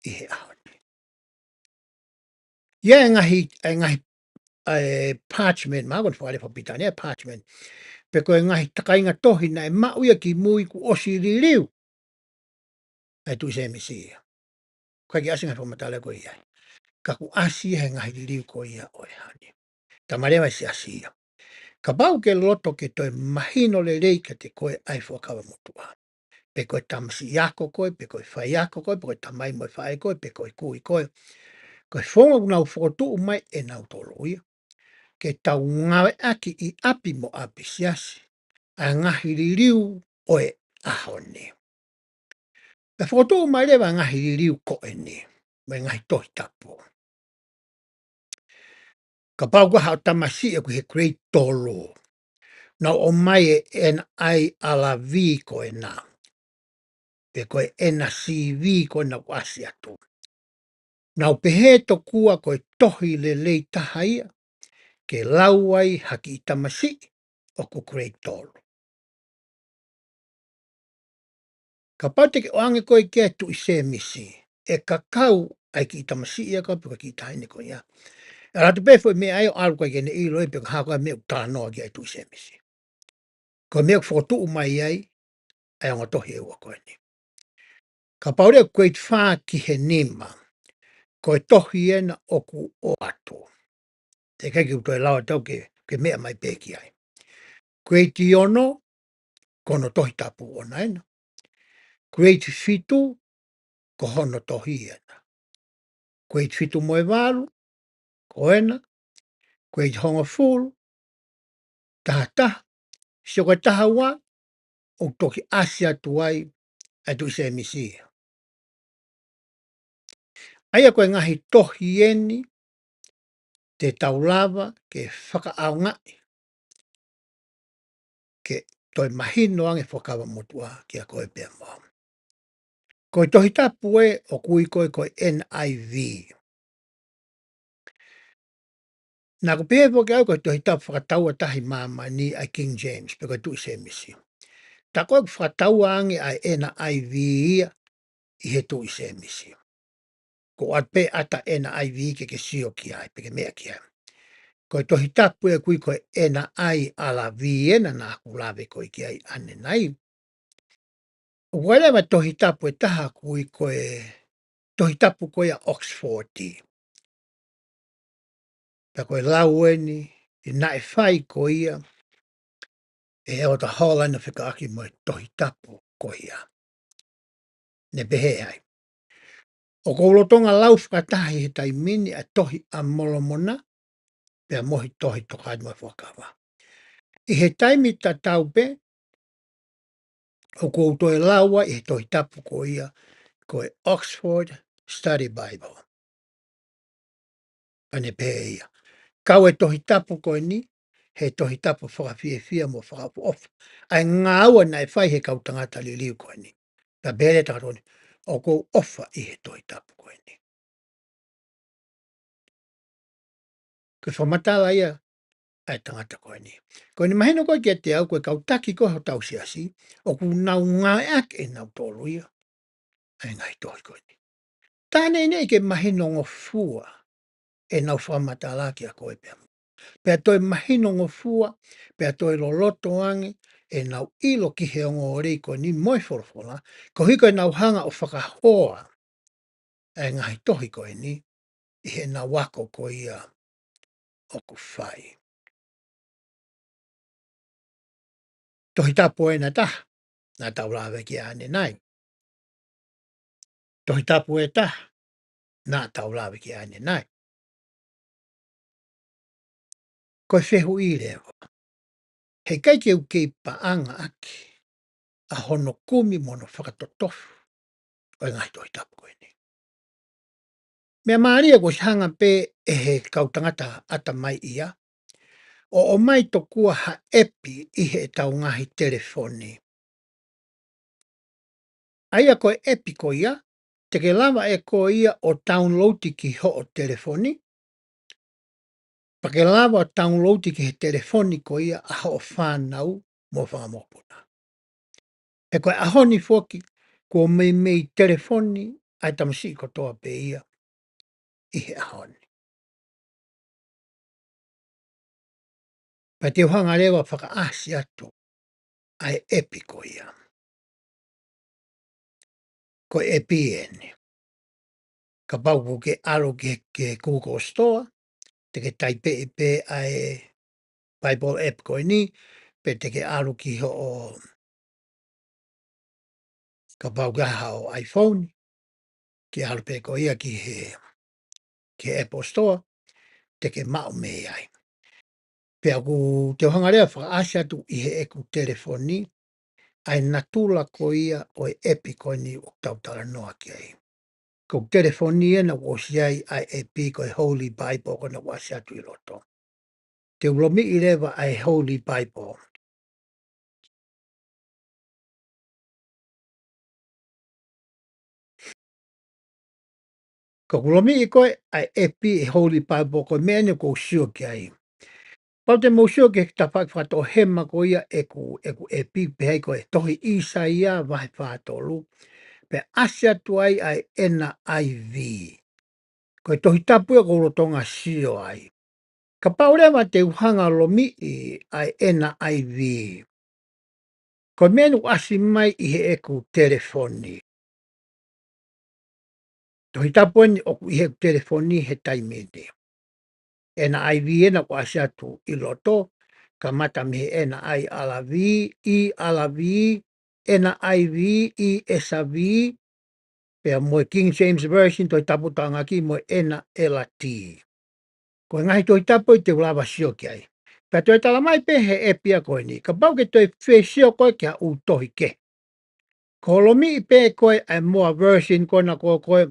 ʻi he ʻaho ni. ʻI ai e ngaahi, e ngaahi, e parchment, mahalo ko e fakalea fakapilitānia, e parchment. pe ko e ngaahi takainga tohi naʻe maʻu ia kimui kuo ʻosi liliu ʻa e Tuʻi Sēmisi ia. ʻIkai ke ʻasi e ngaahi fakamatala ko ia ai. Ka kuo ʻasi ia he ngaahi liliu ko ia ʻo e ʻaho ni. Tama leva e siasi ia. Kapau ʻoku ke loto ke toe mahino lelei kiate koe ʻa e Fuakava Motuʻa, pe ko e tamasiʻi ako koe, pe ko e faiako koe, pe ko e tamai mo e faʻē koe, pe ko e kui koe, ko e founga ʻoku nau fokotuʻu mai ʻe nautolu ia ke tau ngāueʻaki ʻi ʻapi mo ʻapi siasi ʻa e ngaahi liliu ʻo e ʻaho ni. Pea fokotuʻu mai leva e ngaahi liliu ko eni, mo e ngaahi Tohi Tapu. Kapau ko haʻo tamasiʻi ʻoku ʻi he grade tolu, nau ʻomai e N I R V ko ena, pe ko e N C V ko ena kuo ʻasi atu, nau pehē tokua ko e tohi lelei taha ia ke lau ai ha kiʻi tamasiʻi ʻoku grade tolu. Kapau te ke ʻoange koe ki he Tuʻi Sēmisi, ʻe kakau ʻa e kiʻi tamasiʻi ia ko ē pe ko e kiʻi taʻahine ko ia. ʻE ʻalu atu pē foʻi meʻa ia ʻo ʻalu ʻikai ke ne ʻilo ia pe ko e hā koā e meʻa ʻoku talanoa ki ai e Tuʻi Sēmisi. Ko e meʻa ʻoku fokotuʻu mai ai ʻa e ongo tohi ʻe ua ko eni. Kapau leva grade fā ki he nima, ko e tohi ena ʻoku ʻoatu. Teʻeki ke u toe lau atu au ke, ke meʻa mai pē ki ai. Grade ono, ko hono Tohi Tapu ʻona ena. Grade fitu, ko hono tohi ena. Grade fitu mo e valu, ko ena. Grade hongofulu, taha taha, sio ko e taha ua, ʻoku toki ʻasi atu ai ʻa e Tuʻi Sēmisi ia. ʻA ia ko e ngaahi tohi eni te tau lava ke fakaʻaongaʻi ke toe mahino ange e Fuakava Motuʻa kiate koe pea mo au. Ko e Tohi Tapu ē ʻoku ui ko ē ko e N I V. Naʻá ku pehē foki au ko e Tohi Tapu fakataua taha ʻi māmani ʻa e King James, pe ko e Tuʻi Sēmisi. Tā ko ē ʻoku fakataua ange ʻa e N I V ia ʻi he Tuʻi Sēmisi. Ko e ʻoatu pē ʻata N I V ke ke sio ki ai, pe ke meʻa ki ai. Ko e Tohi Tapu ē ʻoku ui ko e N I R V ena naʻá ku lave ko ē ki ai ʻanenai. ʻOku ʻi ai leva e Tohi Tapu ʻe taha ʻoku ui ko e Tohi Tapu ko ia Oxford. Pea ko e lau eni, ʻi naʻe fai ko ia ʻe ʻEletā Holland fekauʻaki mo e Tohi Tapu ko ia. Ne pehē ai, ʻoku ou lolotonga lau fakataha ʻi he taimi ni ʻa e Tohi ʻa Molomona, pea mo e tohi Tokāteline mo e Fuakava. ʻI he taimi tatau pē, ʻoku ou toe lau ai ʻi he Tohi Tapu ko ia, ko e Oxford Study Bible. Pea ne pehē ia, kau e Tohi Tapu ko eni he Tohi Tapu fakafiefia mo fakaʻofoʻofa ʻa e ngāue naʻe fai he kau tangata liliu ko eni. Pea pehē leva e tangata ko eni, ʻoku ou ʻofa ʻi he Tohi Tapu ko eni. Ko e fakamatala ia ʻa e tangata ko eni. Ko ʻene mahino ko ē kiate au, ko e kau taki ko ē hotau siasi, ʻoku nau ngāueʻaki ʻe nautolu ia ʻa e ngaahi tohi ko eni. Tā neʻineʻi ke mahinongofua ʻenau fakamatala kiate koe pea mo au. Pea toe mahinongofua, pea toe loloto ange ʻenau ʻilo ki he ongoongolelei ko eni mo e folofola, koeʻuhi ko ʻenau hanga ʻo fakahoa ʻa e ngaahi tohi ko eni ʻi heʻenau ako ko ia ʻoku fai. Tohi Tapu ʻe taha, naʻa tau lave ki ai ʻanenai. Tohi Tapu ʻe taha, naʻa tau lave ki ai ʻanenai. Ko e fehuʻi leva, heʻikai ke u kei paʻanga ʻaki ʻa hono kumi mo hono fakatotofu ʻo e ngaahi Tohi Tapu ko eni. Meʻa mālie kuo ʻosi hanga pē ʻe he kau tangata ʻatamai ia ʻo ʻomai tokua ha ʻepi ʻi heʻetau ngaahi telefoni. ʻA ia ko e ʻepi ko ia, te ke lava ʻe koe ia ʻo download ki hoʻo telefoni, pea ke lava ʻo download ki he telefoni ko ia ʻa hoʻo fānau mo e fanga mokopuna. He ko e ʻaho ni foki, kuo meimei telefoni ʻa e tamasiʻi kotoa pē ia ʻi he ʻaho ni. Pea te u hanga leva ʻo fakaʻasi atu ʻa e ʻepi ko ia. Ko e ʻepi eni. Kapau ʻoku ke ʻalu ki he, ki he Google Store, te ke taipeʻi pē ʻa e Bible app ko eni, pe te ke ʻalu ki hoʻo, kapau ʻoku ke ʻi ai haʻo iPhone, ke ʻalu pē ko ia ki he, ki he Apple Store, te ke maʻu mei ai. Pea ʻoku te u hanga leva ʻo fakaʻasi atu ʻi heʻeku telefoni, ʻa e natula ko ia ʻo e ʻepi ko eni ʻoku tau talanoa ki ai. Ko e telefoni ena ʻoku ʻosi ʻi ai ʻa e ʻepi ko e Holy Bible ko ena ʻoku ʻasi atu ʻi loto. Te u lomiʻi leva ʻa e Holy Bible. Ka ʻoku lomiʻi ko ē ʻa e ʻepi ʻi he Holy Bible ko e meʻa eni ʻoku ou sio ki ai. Kapau te mou sio ki he tafaʻaki fakatoʻohema ko ia ʻeku, ʻeku ʻepi pehē ai ko e tohi ʻĪsaia vahe fā tolu. Pea ʻasi atu ai ʻa e N I V. Ko e tohi tapu ia ʻoku ou lolotonga sio ai. Kapau leva te u hanga ʻo lomiʻi ʻa e N I V. Ko e meʻa eni ʻoku ʻasi mai ʻi heʻeku telefoni. Tohi tapu eni ʻoku ʻi heʻeku telefoni he taimi ni. N I V ena ʻoku ʻasi atu ʻi loto, kamata mei he N I R V, E R V, N I V, E S V, pea mo e King James Version, Tohi Tapu Taʻengata mo e N L T. Ko e ngaahi tohi tapu ia te u lava sio ki ai. Pea toe tala mai pē he ʻepi ia ko eni. Kapau ʻoku ke toe fie sio koe ki ha ʻū tohi kehe. Ko e lomiʻi pē ko ē ʻa e more version ko ena ko ē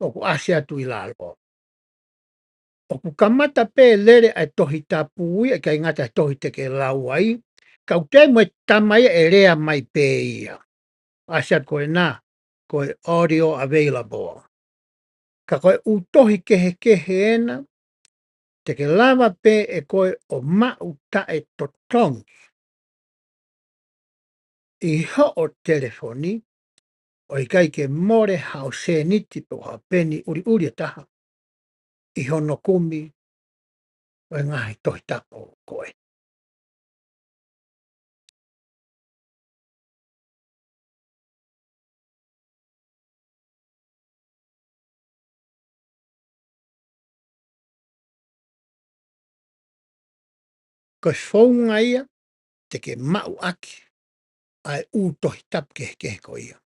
ʻoku ʻasi atu ʻi lalo. ʻOku kamata pē lele ʻa e tohi tapu ia, ʻikai ngata he tohi te ke lau ai. Ka ʻoku ʻi ai mo e tama ia ʻe lea mai pē ia. ʻAsi atu ko ena, ko e audio available. Ka ko e ʻū tohi kehekehe ena, te ke lava pē ʻe koe ʻo maʻu taʻetotongi ʻi hoʻo telefoni, ʻo ʻikai ke mole haʻo sēniti pe ko ha peni ʻuliʻuli ʻe taha ʻi hono kumi ʻo e ngaahi tohi tapu ko ē. Ko e founga ia te ke maʻu ʻaki ʻa e ʻū tohi tapu kehekehe ko ia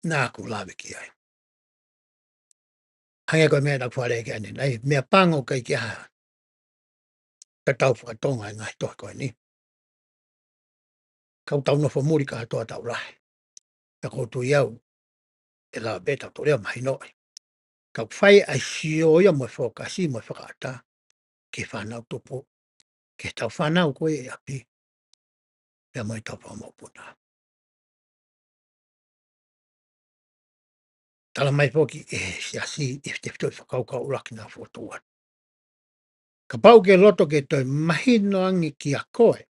naʻa ku lave ki ai. Hangē ko e meʻa naʻa ku fale ki ai ʻanenai, meʻapango ʻikai ke ʻi ai ha tatau faka-Tonga ʻi he ngaahi tohi ko eni. Ka ʻoku tau nofo muli kātoa, tau lahi. Pea ʻoku ou tui au ʻe lava pē ʻetau toe lea mahinoʻi. Ka ʻoku fai ʻa e sio ia mo e fokasi mo e fakaʻatā ki he fānau tupu, ki heʻetau fānau ko ē ʻi ʻapi, pea mo ʻetau fanga mokopuna. Tala mai foki ʻe he siasi ʻi he tefitoʻi fakakaukau ʻuluaki naʻa ku fokotuʻu atu. Kapau ʻoku ke loto ke toe mahino ange kiate koe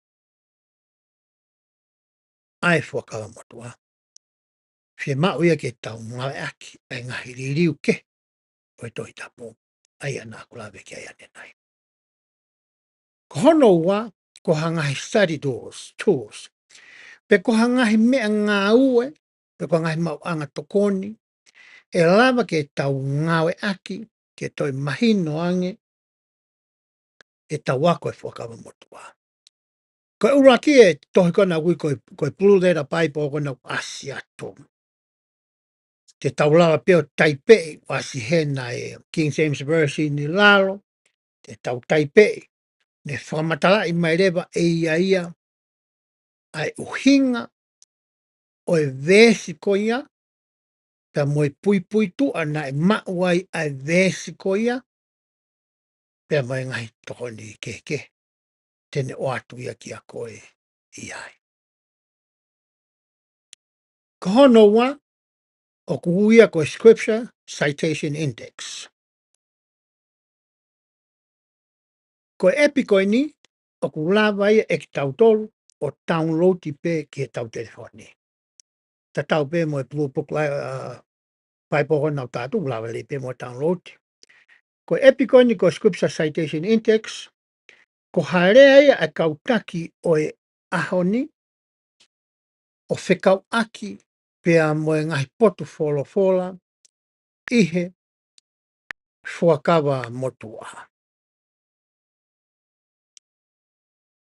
ʻa e Fuakava Motuʻa, fiemaʻu ia ke tau ngāueʻaki ʻa e ngaahi liliu kehe ʻo e Tohi Tapu, ʻa ia naʻa ku lave ki ai ʻanenai. Ko hono ua, ko ha ngaahi study tools, tools. Pe ko ha ngaahi meʻangāue, pe ko ha ngaahi maʻuʻanga tokoni ʻe lava ke tau ngāueʻaki ke toe mahino ange ʻetau ako e Fuakava Motuʻa. Ko e ʻuluaki, ʻa e tohi ko ena ʻoku ui ko e, ko e Blue Letter Bible ko ena ʻoku ʻasi atu. Te tau lava pē ʻo taipeʻi, ʻoku ʻasi hena e King James Version ʻi lalo, te tau taipeʻi. Ne fakamatalaʻi mai leva ʻe ia ia ʻa e ʻuhinga ʻo e veesi ko ia, pea mo e puipuituʻa naʻe maʻu ai ʻa e veesi ko ia, pea mo e ngaahi tokoni kehekehe te ne ʻoatu ia kiate koe ʻi ai. Ko hono ua, ʻoku ui ia ko e Scripture Citation Index. Ko e ʻepi ko eni, ʻoku lava ia ʻe kitautolu ʻo download pē ki heʻetau telefoni. Tatau pē mo e Blue Book Li-, uh, Bible ko ena ʻoku tau lava lelei pē mo download. Ko e ʻepi ko eni ko e Scripture Citation Index, Ko ha lea ia ʻa e kau taki ʻo e ʻaho ni ʻo fekauʻaki pea mo e ngaahi potu folofola ʻi he Fuakava Motuʻa.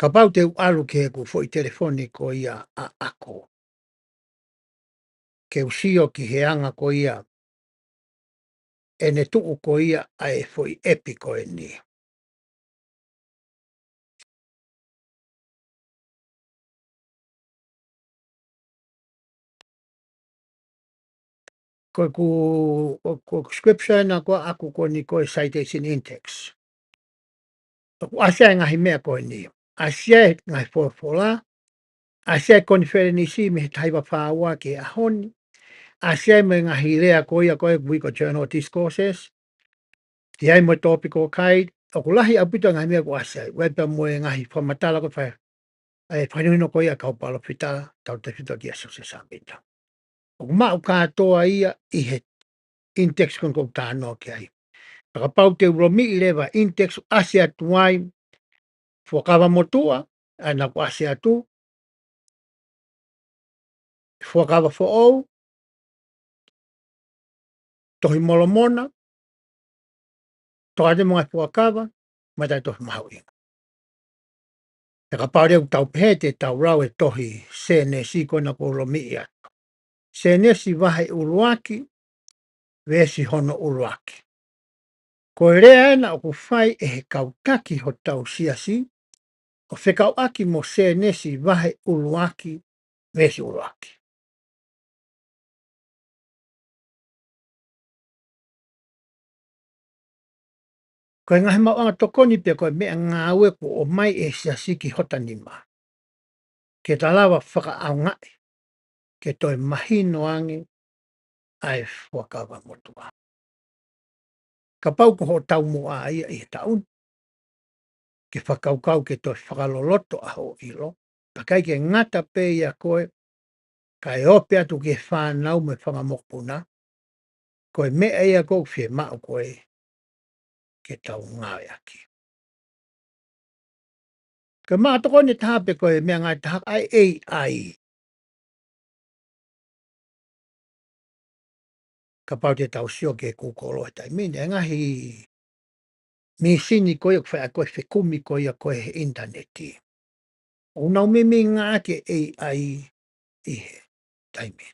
Kapau te u ʻalu ki heʻeku foʻi telefoni ko ia ʻaʻaku, ke u sio ki he anga ko ia ʻene tuʻu ko ia ʻa e foʻi ʻepi ko eni. Ko ʻeku, ko, ko e scripture ena ko ē ʻaʻaku ko eni ko e citation index. ʻOku ʻasi ai e ngaahi meʻa ko eni. ʻAsi ai e ngaahi folofola, ʻasi ai e konifelenisi mei he taha hiva fā ua ki he ʻaho ni, ʻasi ai mo e ngaahi lea ko ia ko e ʻoku ui ko e journal discourses, ʻi ai mo e topical guide, ʻoku lahi ʻaupito e ngaahi meʻa ʻoku ʻasi ai. ʻI ai pea mo e ngaahi fakamatala ko e fai, ʻa e fakahinohino ko ia ʻa e kau palōfita, tautautefito kia Siosefa Sāmita. ʻOku maʻu kātoa ia ʻi he index ko eni ʻoku ou talanoa ki ai. Pea kapau te u lomiʻi leva e index ʻoku ʻasi atu ai Fuakava Motuʻa, ʻa ia naʻa ku ʻasi atu, Fuakava Foʻou, Tohi Molomona, Tokāteline mo e Ngaahi Fuakava, mo e Tohi Mahuʻinga. Pea kapau leva ʻoku tau pehē te tau lau e tohi Sēnesi ko ena ʻoku ou lomiʻi atu. Sēnesi vahe ʻuluaki, veesi hono ʻuluaki. Ko e lea ena ʻoku fai ʻe he kau taki hotau siasi, ʻo fekauʻaki mo Sēnesi vahe ʻuluaki, veesi ʻuluaki. Ko e ngaahi maʻuʻanga tokoni pē ko e meʻangāue kuo ʻomai ʻe he siasi ki hota nima, ke ta lava fakaʻaongaʻi ke toe mahino ange ʻa e Fuakava Motuʻa. Kapau ko hoʻo taumuʻa ia ʻi he taʻu ni, ke fakakaukau ke toe fakaloloto ʻa hoʻo ʻilo, pea ʻikai ke ngata pē ia ko e, kae ope atu ki he fānau mo e fanga mokopuna, ko e meʻa ia ʻoku fiemaʻu ko ē ke tau ngāueʻaki. Ko e meʻatokoni ʻe taha pē ko e meʻangāue ʻe taha ʻa e A I. Kapau te tau sio ki he Google he taimi ni, e ngaahi mīsini ko ia ʻoku fai ʻaki e fekumi ko ia ko ē he ʻinitaneti, ʻoku nau meimei ngāueʻaki e A I ʻi he taimi ni.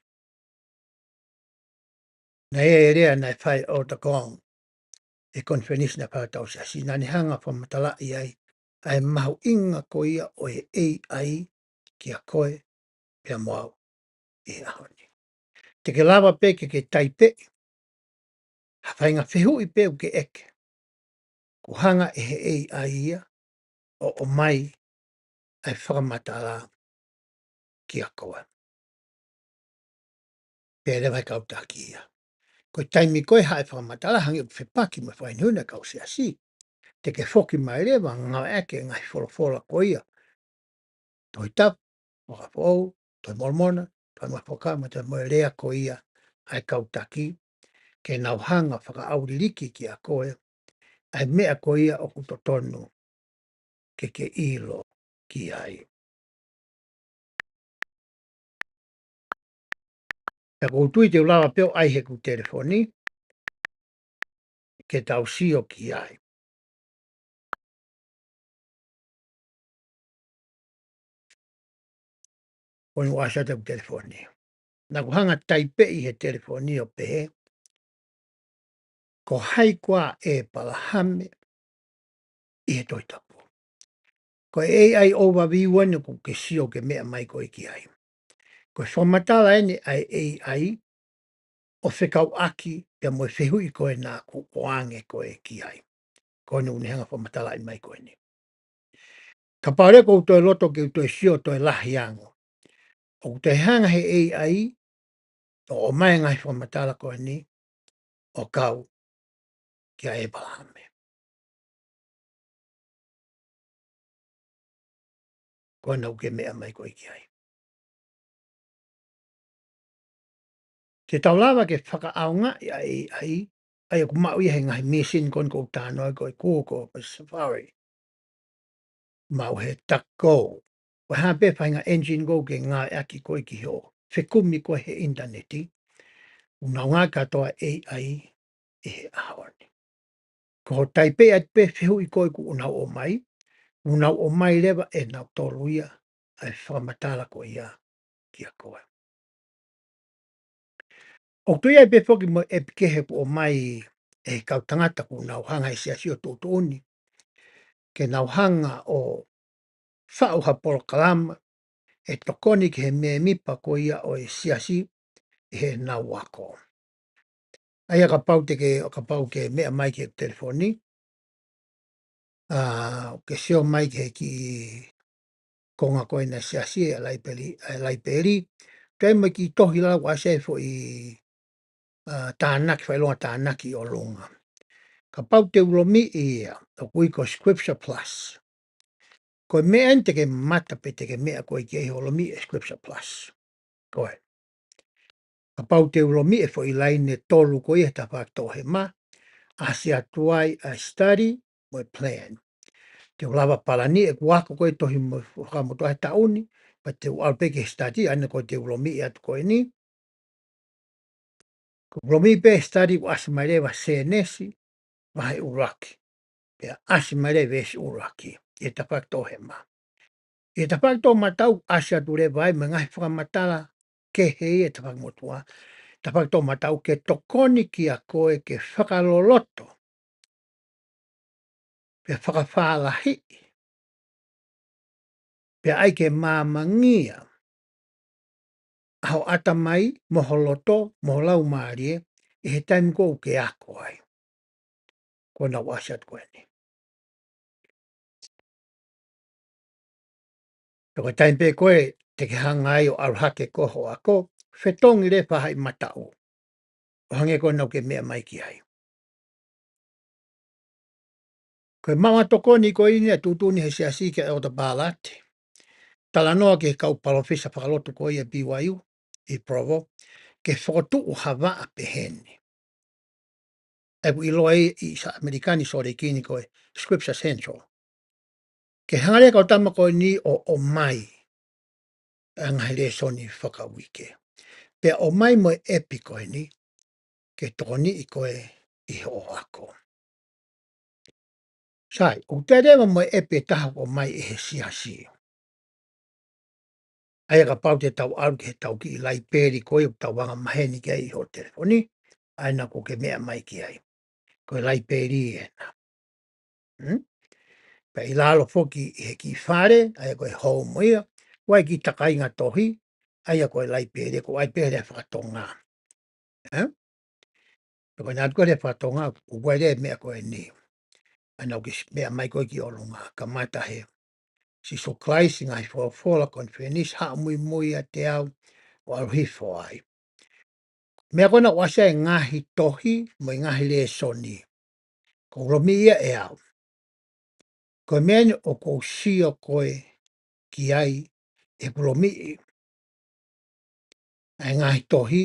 Naʻe ʻi ai e lea naʻe fai ʻe ʻEletā Gong he konifelenisi naʻe fai ʻe hotau siasi, naʻa ne hanga ʻo fakamatalaʻi ai ʻa e mahuʻinga ko ia ʻo e A I kia koe pea mo au ʻi he ʻaho ni. Te ke lava pē ke ke taipeʻi ha faʻahinga fehuʻi pē ʻoku ke ʻeke, kuo hanga ʻe he A I ia ʻo ʻomai ʻa e fakamatala kia koe. Pea leva ʻe he kau taki ia, ko e taimi ko ē ʻe haʻu e fakamatala hangē ʻoku fepaki mo e fakahinohino ʻa e kau siasi, te ke foki mai leva ʻo ngāueʻaki e ngaahi folofola ko ia, Tohi Tapu, Fuakava Foʻou, Tohi Molomona, Tohi Ngaahi Fuakava, mo e lea ko ia ʻa e kau taki, ke nau hanga ʻo fakaʻauliliki kia koe ʻa e meʻa ko ia ʻoku totonu ke ke ʻilo ki ai. Pea ʻoku ou tui te u lava pē ʻo ʻai heʻeku telefoni ke tau sio ki ai. Ko eni ʻoku ʻasi atu ʻeku telefoni. Naʻa ku hanga ʻo taipeʻi he telefoni ʻo pehē, ko hai koā ʻa ʻĒpalahame ʻi he Tohi Tapu? Ko e A I overview eni ʻoku ke sio ki he meʻa mai ko ē ki ai. Ko e fakamatala eni ʻa e A I ʻo fekauʻaki pea mo e fehuʻi ko ē naʻa ku ʻoange ko ē ki ai. Ko eni ʻoku ne hanga ʻo fakamatalaʻi mai ko eni. Kapau leva ʻoku ou toe loto ke u toe sio toe lahi ange, ʻoku toe hanga ʻe he A I ʻo ʻomai e ngaahi fakamatala ko eni ʻo kau kia ʻĒpalahame. Ko ena ʻoku ke meʻa mai ko ē ki ai. Te tau lava ke fakaʻaongaʻi ʻa e A I, ʻa ia ʻoku maʻu ia he ngaahi mīsini ko eni ʻoku ou talanoa ko ē, Google, ko e Safari. maʻu he takou. Ko e hā pē faʻahinga engine ʻoku ke ngāueʻaki koe ki hoʻo fekumi koe he ʻinitaneti, ʻoku nau ngāueʻaki kātoa ʻa e A I ʻi he ʻaho ni. Ko hoʻo taipe atu pē fehuʻi ko ē ʻoku nau ʻomai, ʻoku nau ʻomai leva ʻe nautolu ia ʻa e fakamatala ko ia kiate koe. ʻOku toe ʻi ai pē foki mo e ʻepi kehe ʻoku ʻomai ʻe he kau tangata ʻoku nau hanga he siasi ʻo tuʻutuʻuni ke nau hanga ʻo faʻu ha polokalama ʻe tokoni ki he mēmipa ko ia ʻo e siasi ʻi heʻenau ako. ʻA ia kapau te ke, kapau ke meʻa mai ki he telefoni, ʻa, ke sio mai ki he kiʻi konga ko ena siasi ʻa e laipeli, ʻa e laipeli. Toe mo e kiʻi tohi lau ʻa e foʻi, ʻa, tānaki, fakaʻilonga tānaki ʻi ʻolunga. Kapau te u lomiʻi ia, ʻoku ui ko Scripture Plus. Ko e meʻa eni te ke mata pe te ke meʻa ko ē ki ai hoʻo lomiʻi e Scripture Plus. Ko e. Kapau te u lomiʻi e foʻi laine ʻe tolu ko ia he tafaʻaki toʻohema, ʻasi atu ai ʻa e study mo e plan. Te u lava palani ʻeku ako ko ē tohi mo e Fuakava Motuʻa he taʻu ni, pea te u ʻalu pē ki he study, ʻa ena ko ē te u lomiʻi atu ko eni. Ko e lomiʻi pē study ʻoku ʻasi mai leva Sēnesi, vahe ʻuluaki. Pea ʻasi mai leva veesi ʻuluaki ʻi he tafaʻaki toʻohema. ʻI he tafaʻaki toʻomataʻu ʻasi atu leva ai mo e ngaahi fakamatala kehe ʻi he tafaʻaki motuʻa. Tafaʻaki toʻomataʻu ke tokoni kiate koe ke fakaloloto, pea fakafālahiʻi, pea ʻai ke māmangia ʻa ho ʻatamai, mo ho loto, mo ho laumālie, ʻi he taimi ko ē ʻoku ke ako ai. Ko ena ʻoku ʻasi atu ko eni. Pea ko e taimi pē ko ē te ke hanga ai ʻo ʻalu hake ki hoʻo ako, fetongi leva ha faʻahi mataʻu ʻo hangē ko ena ʻoku ke meʻa mai ki ai. Ko e maʻu ʻa e tokoni ko eni ʻa e tuʻutuʻuni he siasi kia ʻEletā Pālati. Talanoa ki he kau palōfesa fakalotu ko ia ʻa e B Y U ʻi Provo, ke fokotuʻu ha vaʻa pehē ni. ʻOku ʻiloa ʻi Sa-, ʻAmelika ni, Sōleki ni, ko e Scripture Central. Ke hanga leva ʻe he kau tama ko eni ʻo, ʻomai ʻa e ngaahi lēsoni fakauike. Pea ʻomai mo e ʻepi ko eni ke tokoniʻi koe ʻi hoʻo ako. Sai, ʻoku toe ʻi ai leva mo e ʻepi ʻe taha ʻoku ʻomai ʻe he siasi. ʻA ia kapau te tau ʻalu ki heʻetau kiʻi laipeli ko ia ʻoku tau anga maheni ki ai ʻi hoʻo telefoni, ʻa ena ʻoku ke meʻa mai ki ai. Ko e laipeli ena. Hmm? Pea ʻi lalo foki ʻi he kiʻi fale, ʻa ia ko e home ia, ʻoku ʻi ai e kiʻi takainga tohi, ʻa ia ko e laipeli, ko e laipeli fakatonga. Eh? Pea ko e naʻa tuku leva fakatonga, ʻoku ʻi ai leva e meʻa ko eni. ʻA ena ʻoku ke s-, meʻa mai ko ē ki ʻolunga, kamata he Sīsū Kalaisi, ngaahi folofola, konifelenisi, Haʻu Muimui ʻIate Au, ʻo ʻalu hifo ai. Meʻa ko ena ʻoku ʻasi ai e ngaahi tohi mo e ngaahi lēsoni. Ko e lomiʻi ia ʻe au. Ko e meʻa eni ʻoku ou sio ko ē ki ai ʻi heʻeku lomiʻi ʻa e ngaahi tohi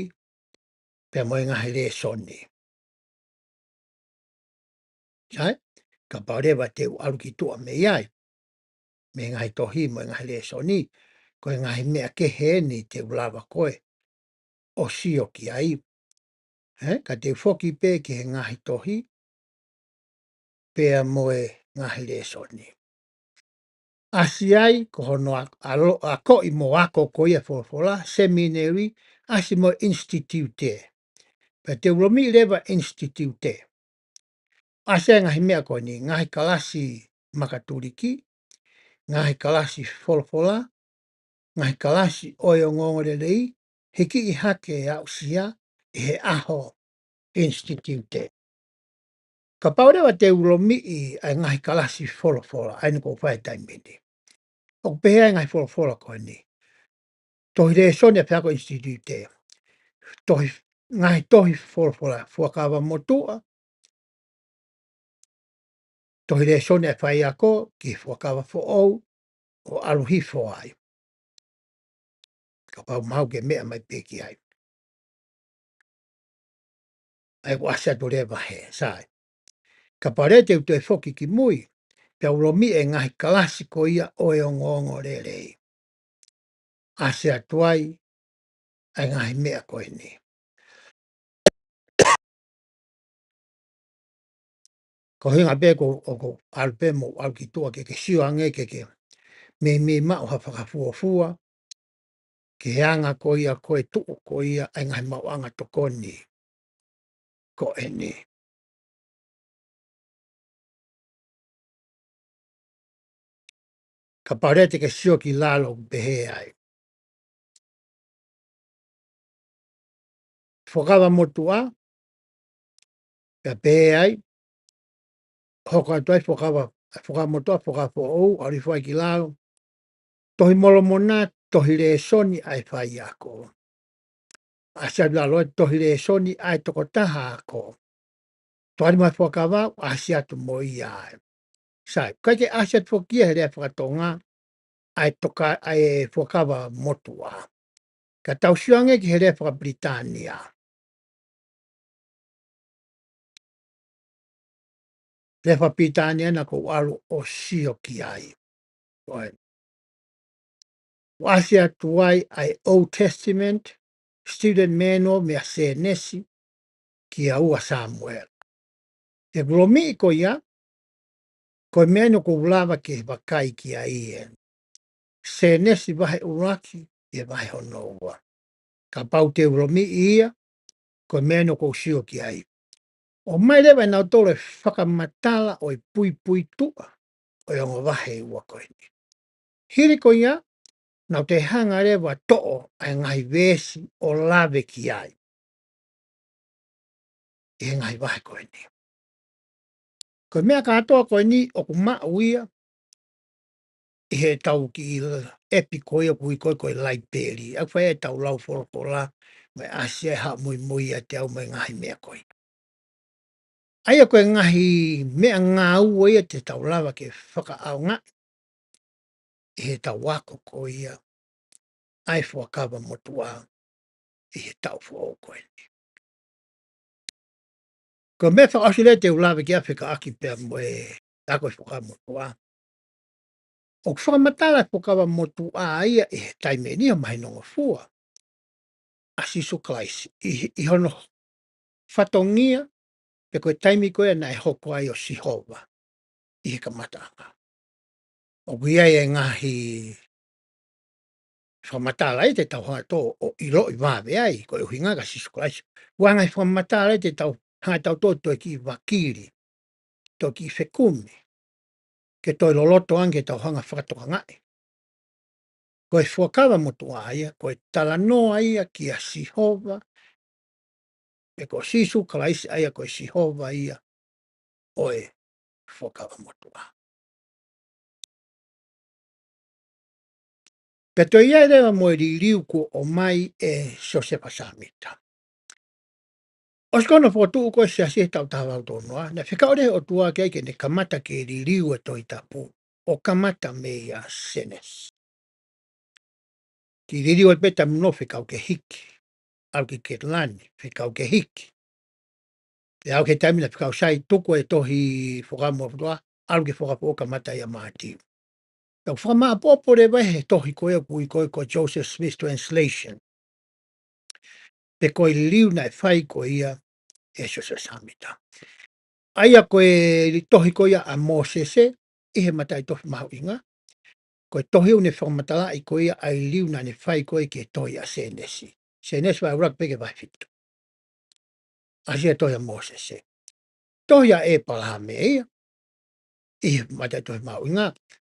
pea mo e ngaahi lēsoni. Sai, kapau leva te u ʻalu ki tuʻa mei ai, mei he ngaahi tohi mo e ngaahi lēsoni, ko e ngaahi meʻa kehe eni te u lava ko ē ʻo sio ki ai. Eh, ka te u foki pē ki he ngaahi tohi, pea mo e ngaahi lēsoni. ʻAsi ai, ko hono a-, ʻalo-, akoʻi mo ako ko ia e folofola, seminary, ʻasi mo e institute. Pea te u lomiʻi leva e institute. ʻAsi ai e ngaahi meʻa ko eni, ngaahi kalasi makatuliki, ngaahi kalasi folofola, ngaahi kalasi ʻo e ongoongolelei, hikiʻi hake e aʻusia ʻi he ʻaho institute. Kapau leva te u lomiʻi ʻa e ngaahi kalasi folofola, ʻa ena ʻoku ou fai he taimi ni. ʻOku pehē ʻa e ngaahi folofola ko eni. Tohi lēsoni ʻa e faiako institute. Tohi, ngaahi tohi folofola, Fuakava Motuʻa, tohi lēsoni ʻa e faiako ki he Fuakava Foʻou, ʻo ʻalu hifo ai. Kapau maʻu ke meʻa mai pē ki ai. ʻA ia ʻoku ʻasi atu leva he, sai. Kapau leva te u toe foki ki mui, pea u lomiʻi e ngaahi kalasi ko ia ʻo e ongoongolelei. ʻAsi atu ai ʻa e ngaahi meʻa ko eni. Ko e ʻuhinga pē ko, ʻoku ou ʻalu pē mo ʻalu ki tuʻa ke ke sio ange ke ke meimei maʻu ha fakafuofua ki he anga ko ia ko e tuʻu ko ia ʻa e ngaahi maʻuʻanga tokoni ko eni. Kapau leva te ke sio ki lalo ʻoku pehē ai. Fuakava Motuʻa, pea pehē ai, hoko atu ai Fuakava, Fuakava Motuʻa, Fuakava Foʻou, ʻalu hifo ai ki lalo, Tohi Molomona, Tohi Lēsoni ʻa e Faiako. ʻAsi atu lalo ai Tohi Lēsoni ʻa e Tokotaha Ako. Tohi Lima Fuakava, ʻasi atu mo ia ai. Sai, ʻikai ke ʻasi atu foki ia he lea fakatonga, ʻa e toka, ʻa e Fuakava Motuʻa. Ka tau sio ange ki he lea fakapilitānia. Lea fakapilitānia naʻa ku ʻalu ʻo sio ki ai. ʻOi. ʻOku ʻasi atu ai ʻa e Old Testament, Student Manual, mei a Sēnesi, ki a ua Sāmuela. ʻI heʻeku lomiʻi ko ia, ko e meʻa eni ʻoku ou lava ke vakai ki ai ē. Sēnesi vahe ʻuluaki, ʻi he vahe hono ua. Kapau te u lomiʻi ia, ko e meʻa eni ʻoku ou sio ki ai. ʻOmai leva ʻe nautolu e fakamatala ʻo e puipuituʻa ʻo e ongo vahe ʻe ua ko eni. Hili ko ia, naʻa ku toe hanga leva ʻo toʻo ʻa e ngaahi veesi ʻo lave ki ai ʻi he ngaahi vahe ko eni. Ko e meʻa kātoa ko eni ʻoku maʻu ia ʻi heʻetau kiʻi ʻepi ko ia ʻoku ui ko ē ko e laipeli. ʻOku fai ʻetau lau folofola, mo e ʻasi ʻa e haʻa muimui ʻiate au mo e ngaahi meʻa ko ia. ʻA ia ko e ngaahi meʻangāue ia te tau lava ke fakaʻaongaʻi ʻi heʻetau ako ko ia ʻa e Fuakava Motuʻa ʻi he taʻu foʻou ko eni. Ko e meʻa fakaʻosi leva te u lave ki ai fekauʻaki pea mo e ako ʻi he Fuakava Motuʻa. ʻOku fakamatala e Fuakava Motuʻa ia ʻi he taimi eni ʻo mahinongofua ʻa Sīsū Kalaisi ʻi, ʻi hono fatongia, pe ko e taimi ko ia naʻe hoko ai ʻo Sihova ʻi he kamataʻanga. ʻOku ʻi ai e ngaahi fakamatala ia te tau hanga ʻo ʻiloʻi vave ai, ko e ʻuhinga kia Sīsū Kalaisi. ʻOku ʻi ai e ngaahi fakamatala ia te tau hanga ʻo tau toe kiʻi vakili, toe kiʻi fekumi, ke toe loloto ange ke tau hanga ʻo fakatokangaʻi. Ko e Fuakava Motuʻa ia, ko e talanoa ia kia Sihova, pe ko Sīsū Kalaisi ʻa ia ko e Sihova ia ʻo e Fuakava Motuʻa. Pea toe ʻi ai leva mo e liliu kuo ʻomai ʻe Siosefa Sāmita. ʻOsi ko hono fokotuʻu ko ē ʻa e Siasi he taʻu taha valu tolu noa, naʻe fekau leva ʻe he ʻOtua ki ai ke ne kamata ke liliu e Tohi Tapu, ʻo kamata mei a Sēnesi. Kiʻi liliu atu pē taimi noa fekau ke hiki, ʻalu ki Ketilani, fekau ke hiki. Pea aʻu ki he taimi naʻe fekau sai tuku e tohi Fuakava Motuʻa, ʻalu ki he Fuakava Foʻou kamata ʻia Mātiu. Pea ʻoku fakamāʻopoʻopo leva he tohi ko ia ʻoku ui ko ē ko Joseph Smith Translation. Pe ko e liliu naʻe fai ko ia ʻe Siosefa Sāmita. ʻA ia ko e tohi ko ia ʻa Mōsese, ʻi he mataʻitofe mahuʻinga. Ko e tohi ʻoku ne fakamatalaʻi ko ia ʻa e liliu naʻa ne fai ko ē ki he tohi ʻa Sēnesi. Sēnesi vahe ʻuluaki pē ki he vahe fitu. ʻAsi ʻa e tohi ʻa Mōsese. Tohi ʻa ʻĒpalahame ia, ʻi he mataʻitofe mahuʻinga,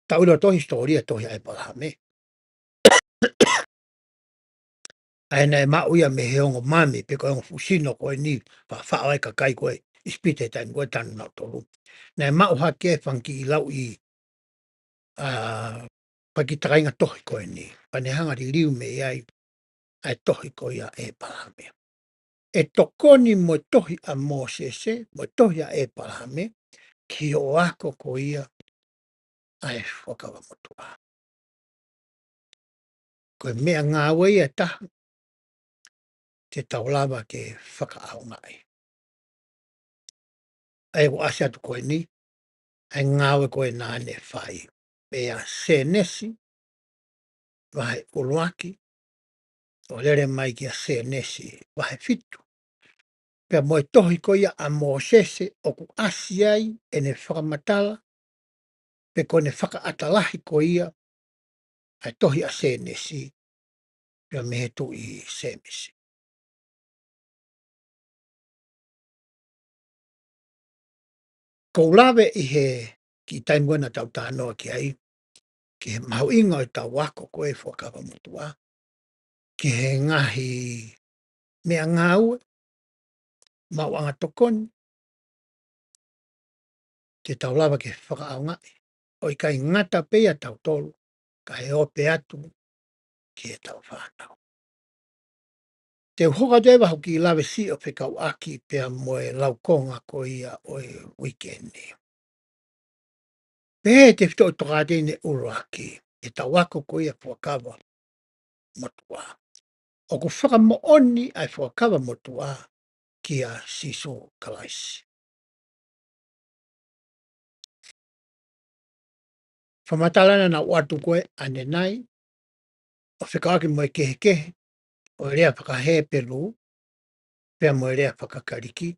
tau ʻilo tohi hisitōlia tohi ʻa ʻĒpalahame. ʻA ia naʻe maʻu ia mei he ongo mami, pe ko e ongo fuʻu sino ko eni, faʻa faʻo ai e kakai ko ē ʻi ʻIsipite he taimi ko ē tanu nautolu. Naʻe maʻu hake e fanga kiʻi lauʻi, ʻa, fanga kiʻi takainga tohi ko eni. Pea ne hanga ʻo liliu mei ai ʻa e tohi ko ia ʻa ʻĒpalahame. ʻE tokoni mo e tohi ʻa Mōsese, mo e tohi ʻa ʻĒpalahame, ki hoʻo ako ko ia ʻa e Fuakava Motuʻa. Ko e meʻangāue ia ʻe taha te tau lava ke fakaʻaongaʻi. ʻA ia ʻoku ʻasi atu ko eni, ʻa e ngāue ko ē naʻa ne fai. Pea Sēnesi, vahe ʻuluaki, ʻo lele mai kia Sēnesi, vahe fitu. Pea mo e tohi ko ia ʻa Mōsese ʻoku ʻasi ai ʻene fakamatala, pe ko ʻene fakaʻata lahi ko ia, ʻa e tohi ʻa Sēnesi, pea mei he tuʻi Sēmisi. Ko u lave ʻi he kiʻi taimi ko ē naʻa tau talanoa ki ai, ki he mahuʻinga ʻo e tau ako ko ē Fuakava Motuʻa, ki he ngaahi meʻangāue, maʻuʻanga tokoni, te tau lava ke fakaʻaongaʻi, ʻo ʻikai ngata pē ia tautolu, ka e ope atu ki he tau fānau. Te u hoko atu ʻi he vahe ʻoku kiʻi lave siʻi ʻo fekauʻaki pea mo e laukonga ko ia ʻo e uike ni. Pea ʻe tefitoʻi tokāteline ʻuluaki, ʻi he tau ako ko ia Fuakava Motuʻa. ʻOku fakamoʻoni ʻa e Fuakava Motuʻa kia Sīsū Kalaisi. Fakamatala naʻa nau ʻoatu ko ē ʻanenai, ʻo fekauʻaki mo e kehekehe ʻo e lea faka-Hepelū, pea mo e lea faka-Kalisi,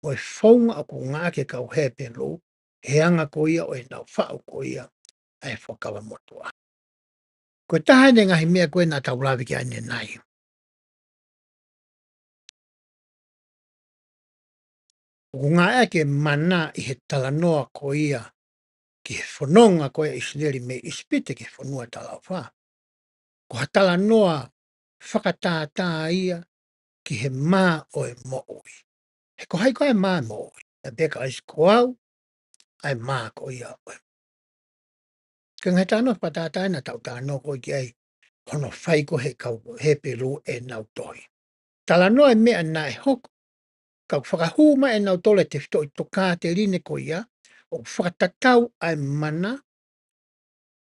mo e founga ʻoku ngāueʻaki ʻe he kau Hepelū, he anga ko ia ʻo ʻenau faʻu ko ia ʻa e Fuakava Motuʻa. Ko e taha eni e ngaahi meʻa ko ē naʻa tau lave ki ai ʻanenai. ʻOku ngāueʻaki e mana ʻi he talanoa ko ia ki he fononga ko ia ʻIsileli mei ʻIsipite ki he fonua talaʻofa. Ko ha talanoa fakatātā ia ki he mā ʻo e moʻui. He ko hai koā e mā ʻo e moʻui? ʻA e pē Kalaisi, ko au ʻa e mā ko ia ʻo e. Ko e ngaahi talanoa fakatātā naʻa tau talanoa ko ē ki ai, hono fai ko ē ʻe he kau Hepelū ʻenau tohi. Talanoa e meʻa naʻe hoko, ka ʻoku fakahū mai ʻe nautolu e tefitoʻi tokāteline ko ia, ʻoku fakatatau ʻa e mana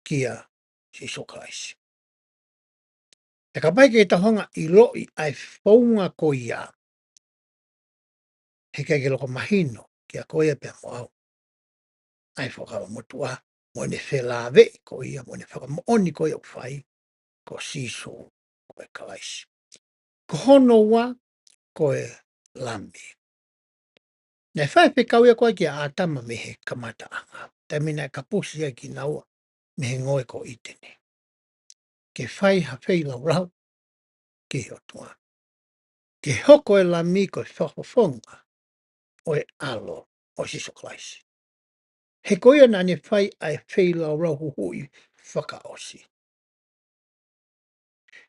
kia Sīsū Kalaisi. Pea kapau ʻe ʻikai ke tau hanga ʻo ʻiloʻi ʻa e founga ko ia, heʻikai ke loko mahino kia koe pea mo au ʻa e Fuakava Motuʻa, mo ʻene felāveʻi ko ia, mo ʻene fakamoʻoni ko ia ʻoku fai ko Sīsū ko e Kalaisi. Ko hono ua, ko e Lami. Naʻe fai e fekau ia ko ē kia ʻĀtama mei he kamataʻanga, taimi naʻe kapusi ai kinaua mei he ngoue ko ʻĪteni, ke fai ha feilaulau ki he ʻOtua, ke hoko e Lami ko e fakafofonga ʻo e ʻAlo ʻo Sīsū Kalaisi. He ko ia naʻa ne fai ʻa e feilaulau huhuʻi fakaʻosi.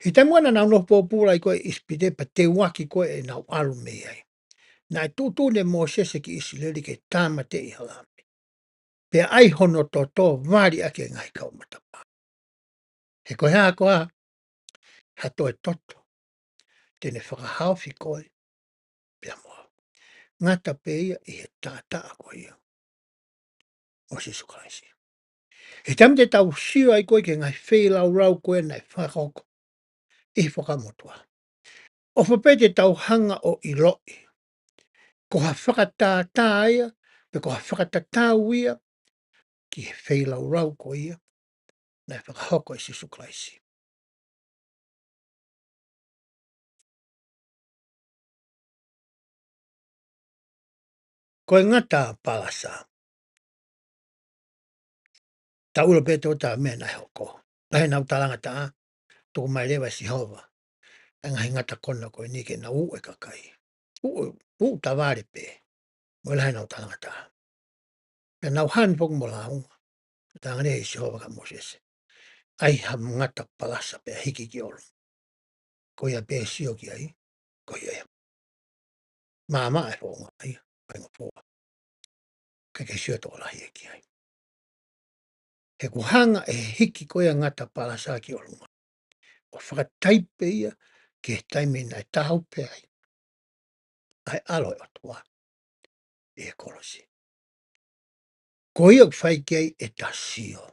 He taimi naʻa nau nofo pōpula ai ko ē ʻi ʻIsipite, pea teuaki ko ē ʻenau ʻalu mei ai, naʻe tuʻutuʻuni ʻe Mōsese ki ʻIsileli ke tāmateʻi ha lami, pea ʻai hono toto vali ʻaki e ngaahi kau matapā. He ko e hā koā ha toe toto te ne fakahaofi koe pea mo au? Ngata pē ia ʻi he taʻataʻa ko ia ʻo Sīsū Kalaisi. He taimi te tau sio ai ko ē ki he ngaahi feilaulau ko ē naʻe fakahoko ʻi he Fuakava Motuʻa, ʻofa pē te tau hanga ʻo ʻiloʻi ko ha fakatātā ia, pe ko ha fakatatau ia ki he feilaulau ko ia naʻe fakahoko ʻe Sīsū Kalaisi. Ko e ngata palasa. Tau ʻilo pē ʻe tautolu ʻa e meʻa naʻe hoko. Lahi ʻenau talangataʻa, tuku mai leva ʻe Sihova ʻa e ngaahi ngata kona ko eni ke nau uʻu e kakai. Uʻu, uʻu tavale pē mo e lahi ʻenau talangataʻa. Pea nau hanu foki mo lāunga. Talaange leva ʻe Sihova kia Mōsese, ʻai ha ngata palasa pea hiki ki ʻolunga. Ko ia pē ʻe sio ki ai, ko ia ia. Maama e founga ia, ko e ngofua. ʻIkai ke sio tokolahi ia ki ai. He kuo hanga ʻe he hiki ko ia e ngata palasa ki ʻolunga ʻo fakataipe ia ki he taimi naʻe taau pē ai ʻa e ʻAlo ʻo e ʻOtua ʻi he kolosi. Ko ia ʻoku fai ki ai ʻeta sio.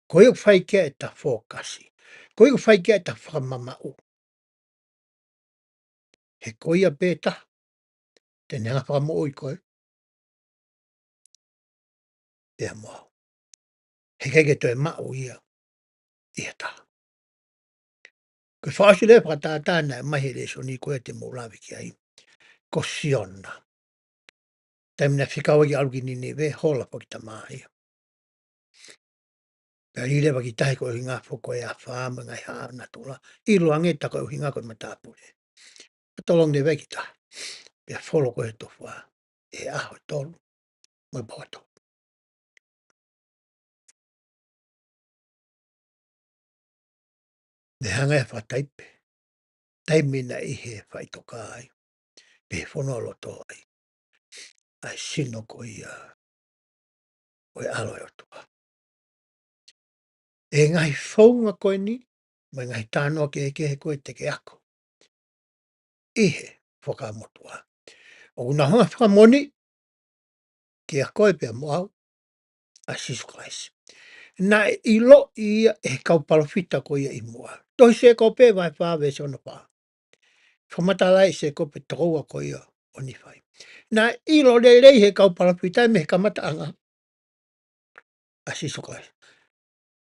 Ko ia ʻoku fai ki ai ʻeta fokasi. Ko ia ʻoku fai ki ai ʻeta fakamamaʻu. He ko ia pē taha te ne hanga ʻo fakamoʻui koe. pea mo au. He ʻikai ke toe maʻu ia ʻe ha taha. Ko e fakaʻosi leva fakatātā naʻe ʻomai he lēsoni ko ē te mou lave ki ai, ko Siona. Taimi naʻe fekau ai ke ʻalu ki Ninive, hola foki e tama ia. Pea lī leva ki tahi ko e ʻuhinga foki ko e afā mo e ngaahi haʻa natula. ʻIlo ange tā ko e ʻuhinga ko e matāpule. Pea tolongi leva ki tahi. Pea folo ko ē he tofa ʻi he ʻaho ʻe tolu mo e pō ʻe tolu. Ne hanga ʻe he fakataipe, taimi naʻe ʻi he faʻitoka ai, pe he fonualoto ai, ʻa e sino ko ia ʻo e ʻAlo ʻo e ʻOtua. ʻI he ngaahi founga ko eni, mo e ngaahi talanoa kehekehe ko ē te ke ako ʻi he Fuakava Motuʻa, ʻoku nau hanga ʻo fakamoʻoni kiate koe pea mo au ʻa Sīsū Kalaisi. Naʻe ʻiloʻi ia ʻe he kau palōfita ko ia ʻi muʻa. Tohi Sēkope vahe fā veesi ono fā. Fakamatala ʻe Sēkope tokoua ko ia ʻo Nīfai. Naʻe ʻilo lelei ʻe he kau palōfita mei he kamataʻanga ʻa Sīsū Kalaisi.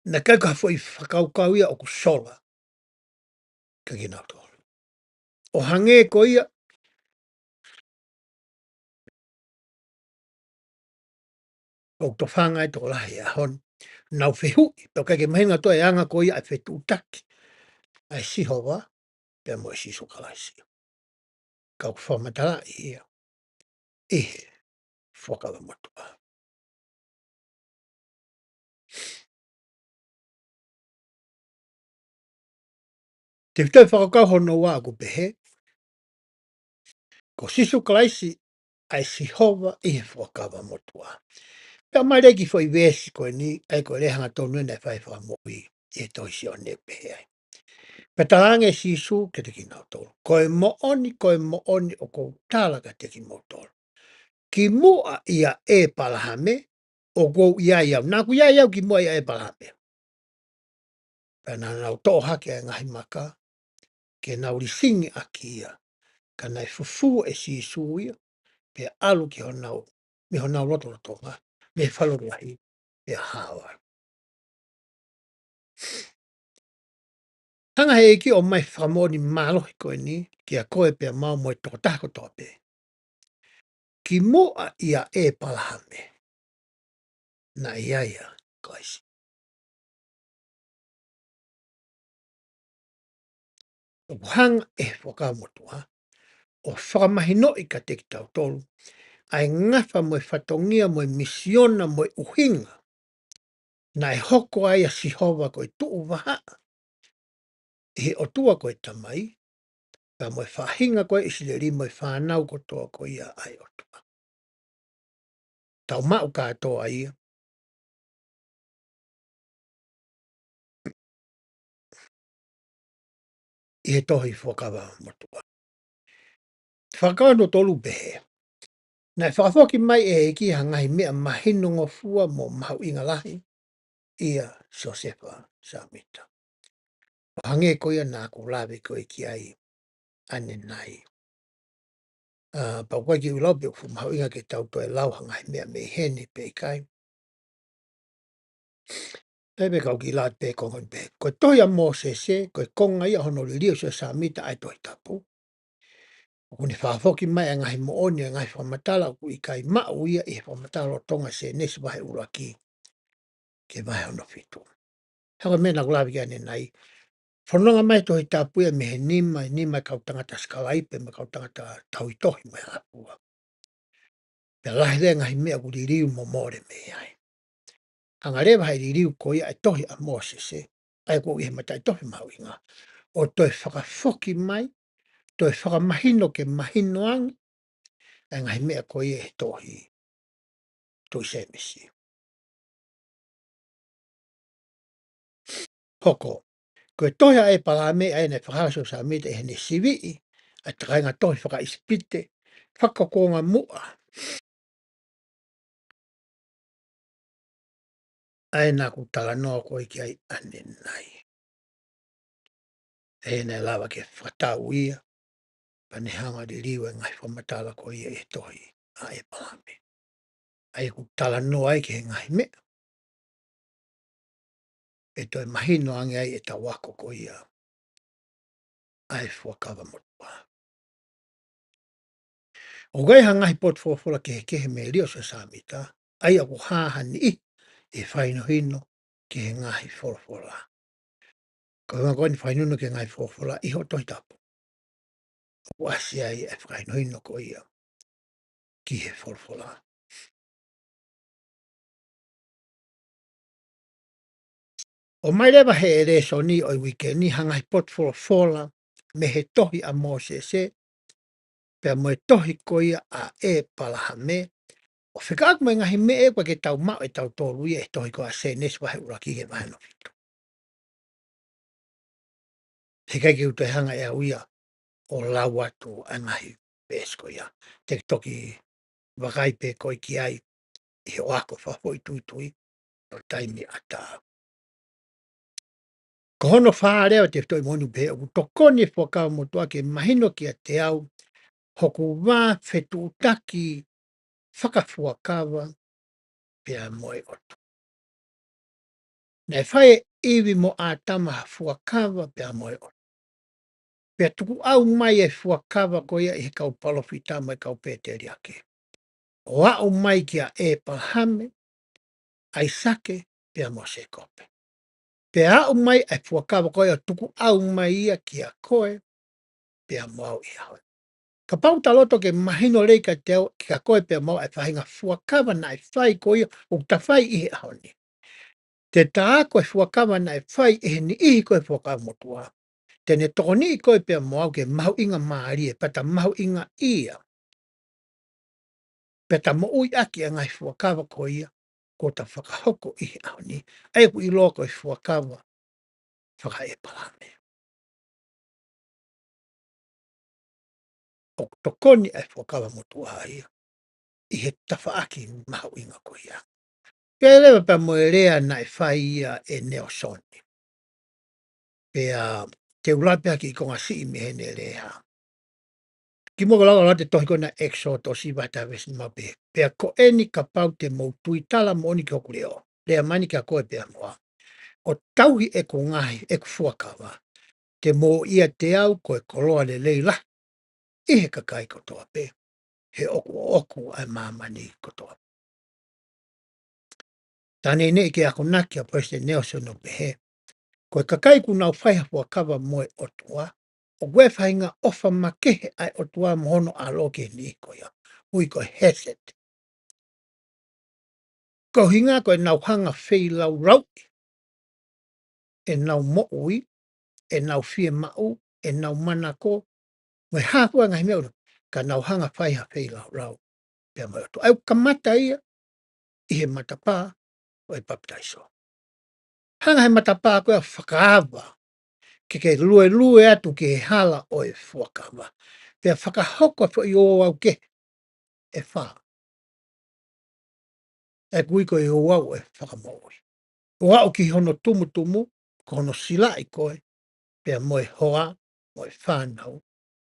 Naʻe ʻikai ko ha foʻi fakakaukau ia ʻoku sola kiate kinautolu. ʻO hangē ko ia ʻoku tofanga ai e tokolahi he ʻaho ni, nau fehuʻi pe ʻoku ʻikai ke mahino ʻe nautolu e anga ko ia ʻa e fetuʻutaki ʻa e Sihova pea mo e Sīsū Kalaisi. Ka ʻoku fakamatalaʻi ia ʻi he Fuakava Motuʻa. Tefitoʻi fakakaukau hono ua ʻoku pehē, ko Sīsū Kalaisi ʻa e Sihova ʻi he Fuakava Motuʻa. Pea ʻomai leva e kiʻi foʻi veesi ko eni, ʻa ia ko e lea hangatonu eni naʻe fai ʻe he Fakamoʻui ʻi he tohi Sione ʻo pehē ai. Pea talaange ʻe Sīsū kiate kinautolu, ko e moʻoni, ko e moʻoni ʻoku ou tala kiate kimoutolu, kimuʻa ʻia ʻĒpalahame, ʻoku ou ʻi ai au. Naʻa ku ʻi ai au kimuʻa ʻia ʻĒpalahame. Pea naʻa nau toʻo hake ʻa e ngaahi maka ke nau lisingi ʻaki ia. Ka naʻe fufū ʻe Sīsū ia, pea ʻalu ki honau, mei honau lotolotonga, mei he falu lahi, pea hao ai. Hanga ʻe he ʻEiki ʻo ʻomai e fakamoʻoni mālohi ko eni kiate koe pea mo au mo e tokotaha kotoa pē, kimuʻa ʻia ʻĒpalahame naʻe ʻi ai ʻa Kalaisi. ʻOku hanga ʻe he Fuakava Motuʻa ʻo fakamahinoʻi kiate kitautolu ʻa e ngafa mo e fatongia mo e misiona mo e ʻuhinga naʻe hoko ai ʻa Sihova ko e tuʻu vahaʻa ʻi he ʻOtua ko e Tamai, pea mo e faʻahinga ko ē ʻIsileli mo e fānau kotoa ko ia ʻa e ʻOtua. Tau maʻu kātoa ia ʻi he tohi Fuakava Motuʻa. Fakakaukau hono tolu pehē, naʻe fakafoki mai ʻe he ʻEiki ha ngaahi meʻa mahinongofua mo mahuʻinga lahi ʻia Siosefa Sāmita. ʻO hangē ko ia naʻa ku lave ko ē ki ai ʻanenai. ʻA, pea ʻoku ʻikai ke u lau pe ʻoku fuʻu mahuʻinga ke tau toe lau ha ngaahi meʻa mei heni pe ʻikai. Pea pē kau kiʻi lau pē konga ni pē. Ko e tohi ʻa Mōsese, ko e konga ia hono liliu ʻe Siosefa Sāmita ʻa e Tohi Tapu. ʻOku ne fakafoki mai ʻa e ngaahi moʻoni, ʻa e ngaahi fakamatala ʻoku ʻikai maʻu ia ʻi he fakamatala lolotonga ʻa Sēnesi vahe ʻuluaki ki he vahe hono fitu. He ko e meʻa naʻa ku lave ki ai ʻanenai. Fononga mai e Tohi Tapu ia mei he nima, nima e kau tangata sikalaipe mo e kau tangata tauhitohi mo e hā fua. Pea lahi leva e ngaahi meʻa ʻoku liliu mo mole mei ai. Hanga leva ʻe he liliu ko ia ʻa e tohi ʻa Mōsese, ʻa ia ʻoku ʻi he mataʻitofe mahuʻinga, ʻo toe fakafoki mai, toe fakamahino ke mahino ange ʻa e ngaahi meʻa ko ia ʻi he tohi, tohi Sēnesi. Hoko, ko e tohi ʻa ʻĒpalahame ʻa ia naʻe fakahala ʻe Siosefa Sāmita ʻi heʻene siviʻi ʻa e takainga tohi fakaʻIsipite fakakuonga muʻa, ʻa ia naʻa ku talanoa ko ē ki ai ʻanenai. ʻA ia naʻe lava ke fakatau ia, pea ne hanga ʻo liliu e ngaahi fakamatala ko ia ʻi he tohi ʻa ʻĒpalahame. ʻa ia ʻoku talanoa ai ki he ngaahi meʻa ʻe toe mahino ange ai ʻetau ako ko ia ʻa e Fuakava Motuʻa. ʻOku ʻi ai ha ngaahi potu folofola kehekehe mei he lea ʻa Siosefa Sāmita, ʻa ia ʻoku hā ha niʻihi ʻi he fakahinohino ki he ngaahi folofola. Ko e ʻuhinga ko eni fakahinohino ki he ngaahi folofola ʻi hoʻo Tohi Tapu, ʻoku ʻasi ai e fakahinohino ko ia ki he folofola. ʻOmai leva he lēsoni ʻo e uike ni ha ngaahi potu folofola mei he tohi ʻa Mōsese, pea mo e tohi ko ia ʻa ʻĒpalahame, ʻo fekauʻaki mo e ngaahi meʻa ʻoku ʻikai ke tau maʻu ʻe tautolu ia he tohi ko ia ʻa Sēnesi vahe ʻuluaki ki he vahe hono fitu. He ʻikai ke u toe hanga ʻe au ia ʻo lau atu ʻa e ngaahi veesi ko ia. Te ke toki vakai pē koe ki ai ʻi hoʻo ako fakafoʻituitui ʻi he taimi ʻatā. Ko hono fā leva ʻo e tefitoʻi moʻoni ʻoku pehē: ʻOku tokoni e Fuakava Motuʻa ke mahino kiate au hoku vā fetuʻutaki fakafuakava pea mo e ʻOtua. Naʻe fai ʻe ʻIvi mo ʻĀtama ha fuakava pea mo e ʻOtua. Pea tukuʻau mai e fuakava ko ia ʻi he kau palōfita mo e kau pēteliake, ʻo aʻu mai kia ʻĒpalahame, ʻAisake, pea mo Sēkope. Pea aʻu mai e fuakava ko ia ʻo tukuʻau mai ia kia koe pea mo au ʻi he ʻaho ni. Kapau ʻoku ta loto ke mahino lelei kiate au, kia koe pea mo au, e faʻahinga fuakava naʻe fai ko ia ʻoku ta fai ʻi he ʻaho ni, te ta ako e fuakava naʻe fai ʻe he niʻihi ko e Fuakava Motuʻa, te ne tokoniʻi koe pea mo au ke mahuʻingamālie, pea ta mahuʻingaʻia, pea ta moʻui ʻaki e ngaahi fuakava ko ia kuo ta fakahoko ʻi he ʻaho ni, ʻa ia ʻoku ʻiloa ko e fuakava faka-ʻĒpalahame. ʻOku tokoni e Fuakava Motuʻa ia ʻi he tafaʻaki mahuʻinga ko ia. Pea leva pea mo e lea naʻe fai ia ʻe Nalesoni. Pea te u lau pē ha kiʻi konga siʻi mei heʻene lea. Kimuʻa ke u lau ʻa e tohi ko ena ʻEkisoto vahe taha veesi nima, pehē: Pea ko eni, kapau te mou tuitala moʻoni ki hoku leʻo, lea mai eni kia koe pea mo au, ʻo tauhi ʻeku ngaahi, ʻeku fuakava, te mou ʻiate au ko e koloa lelei lahi ʻi he kakai kotoa pē, he ʻoku ʻoʻoku ʻa e māmani kotoa. Tā neʻineʻi ke akonaki ʻa Palesiteni Nalesoni ʻo pehē: Ko e kakai ʻoku nau fai ha fuakava mo e ʻOtua, ʻoku ʻi ai e faʻahinga ʻofa makehe ʻa e ʻOtua mo hono ʻAlo ki he niʻihi ko ia, ui ko e hesed. Ko e ʻuhinga ko ʻenau hanga ʻo feilaulauʻi ʻenau moʻui, ʻenau fiemaʻu, ʻenau manako, mo e hā fua e ngaahi meʻa ʻoku, ka nau hanga ʻo fai ha feilaulau pea mo e ʻOtua. ʻA ia ʻoku kamata ia ʻi he matapā ʻo e papitaiso. Hanga he matapā ko ia ʻo fakaava ke ke luelue atu ki he hala ʻo e fuakava, pea fakahoko e foʻi ouau kehe ʻe fā, ʻa ia ʻoku ui ko e ouau ʻo e fakamoʻui, ʻo aʻu ki hono tumutumu, ko hono silaʻi koe pea mo e hoa mo e fānau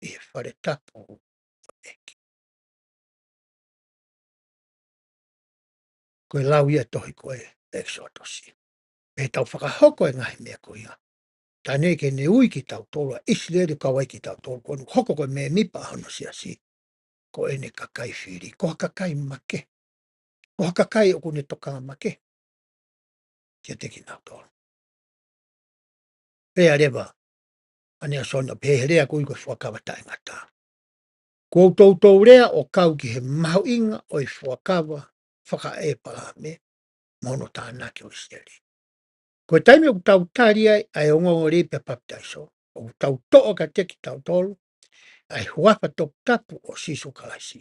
ʻi he fale tapu ʻo e ʻEiki. Ko e lau ia ʻa e tohi ko e ʻEkisoto. Pea tau fakahoko e ngaahi meʻa ko ia, tā neʻineʻi ke ne ui kitautolu, ʻa ʻIsileli, kau ai kitautolu, ko ʻenau hoko ko e mēmipa ʻo hono siasi, ko ʻene kakai fili, ko ha kakai makehe, ko ha kakai ʻoku ne tokanga makehe kiate kinautolu. Pea leva ʻa Nalesoni ʻo pehē he lea ʻoku ui ko e Fuakava Taʻengata: Kuo u toutou lea ʻo kau ki he mahuʻinga ʻo e fuakava faka-ʻĒpalahame mo hono tānaki ʻo ʻIsileli. Ko e taimi ʻoku tau tali ai ʻa e ongoongolelei pea papitaiso, ʻoku tau toʻo kiate kitautolu ʻa e huafa toputapu ʻo Sīsū Kalaisi.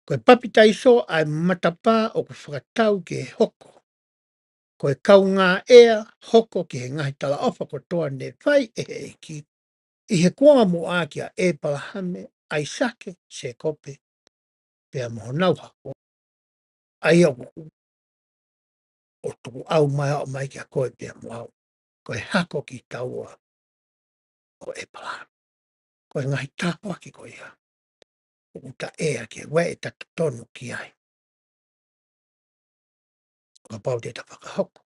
Ko e papitaiso ʻa e matapā ʻoku fakatau ke hoko ko e kaungāʻea hoko ki he ngaahi talaʻofa kotoa ne fai ʻe he ʻEiki ʻi he kuonga muʻa kia ʻĒpalahame, ʻAisake, Sēkope, pea mo honau hako, ʻa ia ʻoku, ʻo tukuʻau mai ʻo aʻu mai kia koe pea mo au, ko e hako kitaua ʻo ʻĒpalahame. Ko e ngaahi tāpuaki ko ia ʻoku ta ʻea ki ai, ʻoku ʻi ai ʻeta totonu ki ai. ʻo kapau te ta fakahoko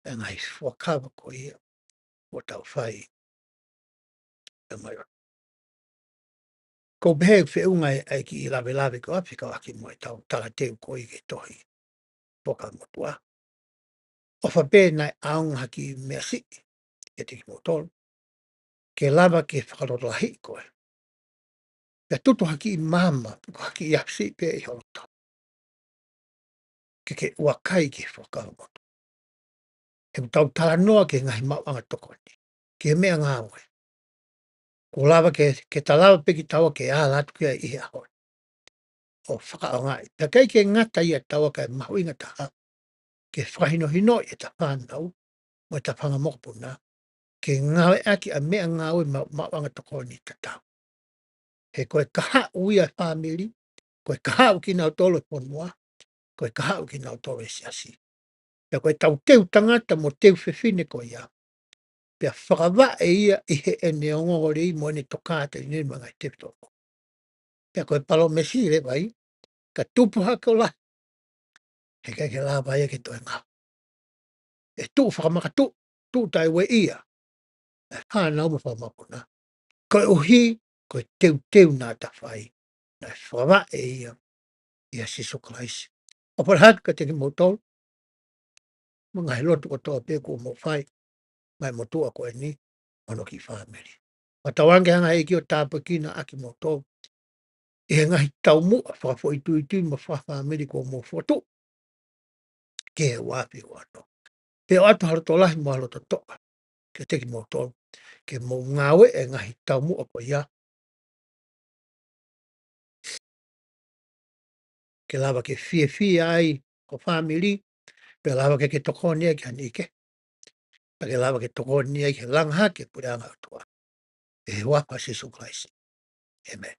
ʻa e ngaahi fuakava ko ia ʻoku tau fai ʻe mai. ʻOku ou pehē ʻoku feʻunga ʻa e kiʻi lavelave ko ia fekauʻaki mo ʻetau talateu ko ia ki he tohi Fuakava Motuʻa. ʻOfa pē naʻe ʻaonga ha kiʻi meʻa siʻi kiate kimoutolu ke lava ke fakalotolahiʻi koe. Pea tutu ha kiʻi maama, pe ko ha kiʻi afi siʻi pē ʻi ho loto, ke ke ʻuakai ki he Fuakava Motuʻa. He ʻoku tau talanoa ki he ngaahi maʻuʻanga tokoni, ki he meʻangāue. Kuo lava ke, ke ta lava pē kitaua ke ala atu ki ai ʻi he ʻaho ni ʻo fakaʻaongaʻi. Pea ʻikai ke ngata ia, taua ka e mahuʻinga taha, ke fakahinohinoʻi ʻeta fānau mo ʻeta fanga mokopuna ke ngāueʻaki ʻa e meʻangāue ma-, maʻuʻanga tokoni tatau. He ko e kahaʻu ia e fāmili, ko e kahaʻu kinautolu e fonua, ko e kahaʻu kinautolu e siasi. Pea ko e tau teu tangata mo teu fefine ko ia, pea fakavaʻe ia ʻi heʻene ongoongolelei mo ʻene tokāteline mo e ngaahi tefitoʻo. Pea ko e palōmesi leva ia, ka tupu hake ʻo lahi, heʻikai ke lava ia ke toe ngāue. ʻE tuʻu fakamakatuʻu, tuʻu taʻeueʻia ʻa e fānau mo e fanga mokopuna, koeʻuhi ko e teuteu naʻa ta fai, naʻe fakavaʻe ia ʻia Sīsū Kalaisi. ʻOfa lahi atu kiate kimoutolu mo e ngaahi lotu kotoa pē kuo mou fai maʻa e motuʻa ko eni mo hono kiʻi fāmili. Fakatauange ke hanga ʻe he ʻEiki ʻo tāpuekina ʻa kimoutolu ʻi he ngaahi taumuʻa fakafoʻituitui mo fakafāmili kuo mou fokotuʻu ki he ua afe ua ono. Pea ʻoatu ha loto lahi mo ha loto toʻa kiate kimoutolu ke mou ngāueʻi e ngaahi taumuʻa ko ia ke lava ke fiefia ai ho fāmili, pea lava ke ke tokoni ai ki ha niʻihi kehe, pea ke lava ke tokoni ai ki he langa hake e puleʻanga ʻo e ʻOtua. ʻI he huafa ʻo Sīsū Kalaisi, ʻēmeni.